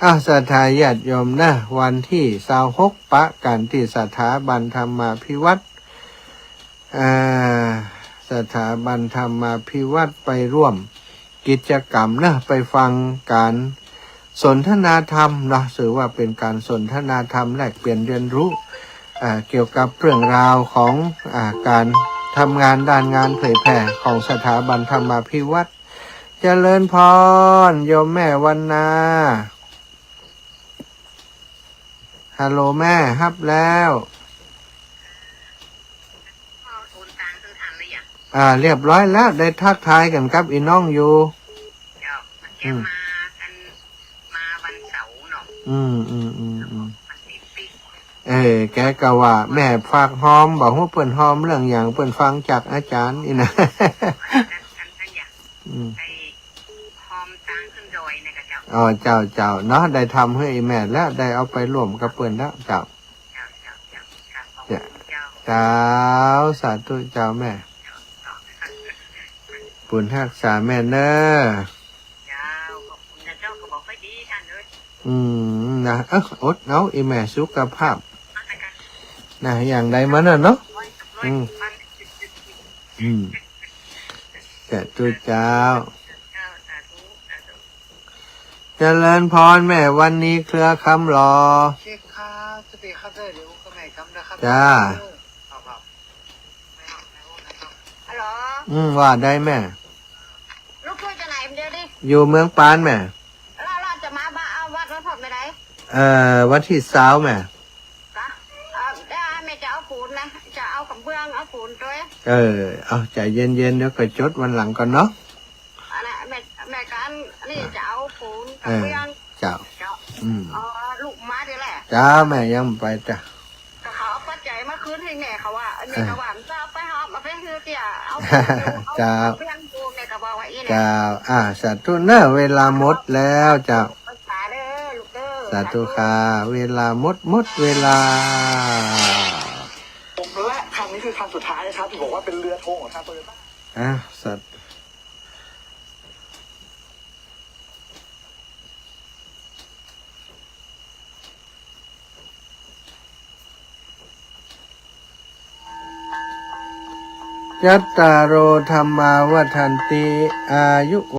อ่า ศรัทธาญาติโยมนะ วันตี้ซาวหก ปะกั๋นตี้สถาบันธรรมาภิวัฒน์ อ่า สถาบันธรรมาภิวัฒน์ไปร่วมกิจกรรมนะ ไปฟังก๋านสนทนาธรรมนะ ถือว่าเป๋นก๋านสนทนาธรรมแลกเปลี่ยนเรียนรู้ อ่า เกี่ยวกับเรื่องราวของ อ่า ก๋านทำงานด้านงานเผยแผ่ของสถาบันธรรมาภิวัฒน์ เจริญพร โยมแม่วรรณา ฮัลโหลแม่ ฮับแล้ว อ่า เรียบร้อยแล้ว ได้ทักทายกั๋นกับอี่น้องอยู่ เจ้า เมื่อกี้ อืม มากั๋น มาวันเสาร์เนาะ อืม อืม อืม อืม วันนี้ปิ๊ก เออ แกก็ว่าแม่ฝากหอม บ่ฮู้เปิ้นหอมเรื่องหยัง เปิ้นฟังจากอาจ๋ารย์นี่นะ อันนั้น อันนั้นอย่าง อืม ไอ้หอมตางขึ้นดอยเนี่ยกะเจ้า อ๋อ เจ้า เจ้า เนาะ ได้ทำหื้ออี่แม่แล้ว ได้เอาไปร่วมกับเปิ้นแล้ว เจ้า เจ้า เจ้า เจ้า ค่ะ ขอบคุณเจ้า เจ้า สาธุเจ้าแม่ เจ้า เจ้า บุญฮักษาแม่เน้อ เจ้า ขอบคุณนะเจ้า ก็บอกค่อยดีท่านเอ้ย อืม นะ เอ้อ อดเอา อี่แม่สุขภาพ มาแต่กัน นะ อย่างใดมันน่ะเนาะ ร้อยกับร้อย อืม มัน อืม สาธุเจ้า เจ้า สาธุ สาธุ เจริญพรแม่วรรณีเครือคำหล่อ เช็คครับ จะไปครับเด้อ เดี๋ยวก็แม่กำนะครับ จ้า ครับ ครับ ฮัลโหล อืม ว่าใดแม่ ลูกช่วยจะไหนเดี๋ยวดิ อยู่เมืองปานแม่ แล้วเราจะมาบ้า เอาวัดวันพุธไปไหน เอ่อ วันตี้ซาวแม่ กะ เอ่อ ได้ แม่จะเอาปูนนะ จะเอากระเบื้อง เอาปูนด้วย เออ เอาใจ๋เย็นๆ เดี๋ยวก็จดวันหลังก่อนเนาะ อันนั้นแม่ แม่กัน นี่ อ่ะ จะเอาปูนกระเบื้อง เออ เจ้า เจ้า อืม อ๋อ ลูกมาเดี๋ยวแหละ จ้า แม่ยังไปจ้ะ ก็เขาเอาปัจจัยมาคืนหื้อแม่เขาว่า แม่ก็ว่า เออ มันจะเอาไปหอม เอาไปหื้อเตี้ย เอาปูน เจ้า เอากระเบื้องปูน แม่ก็บอกว่าอี้แหละ เจ้า อ่า สาธุเน้อ เวลาหมดแล้วเจ้า ภาษาเด้อลูกเด้อ สาธุค่ะ เวลาหมด หมดเวลา และคันนี้คือคันสุดท้ายนะครับ ที่บอกว่าเป็นเรือธงของทางโตโยต้า อ่ะ สัตว์ จัตตาโร ธัมมา วัฑฒันติ อายุ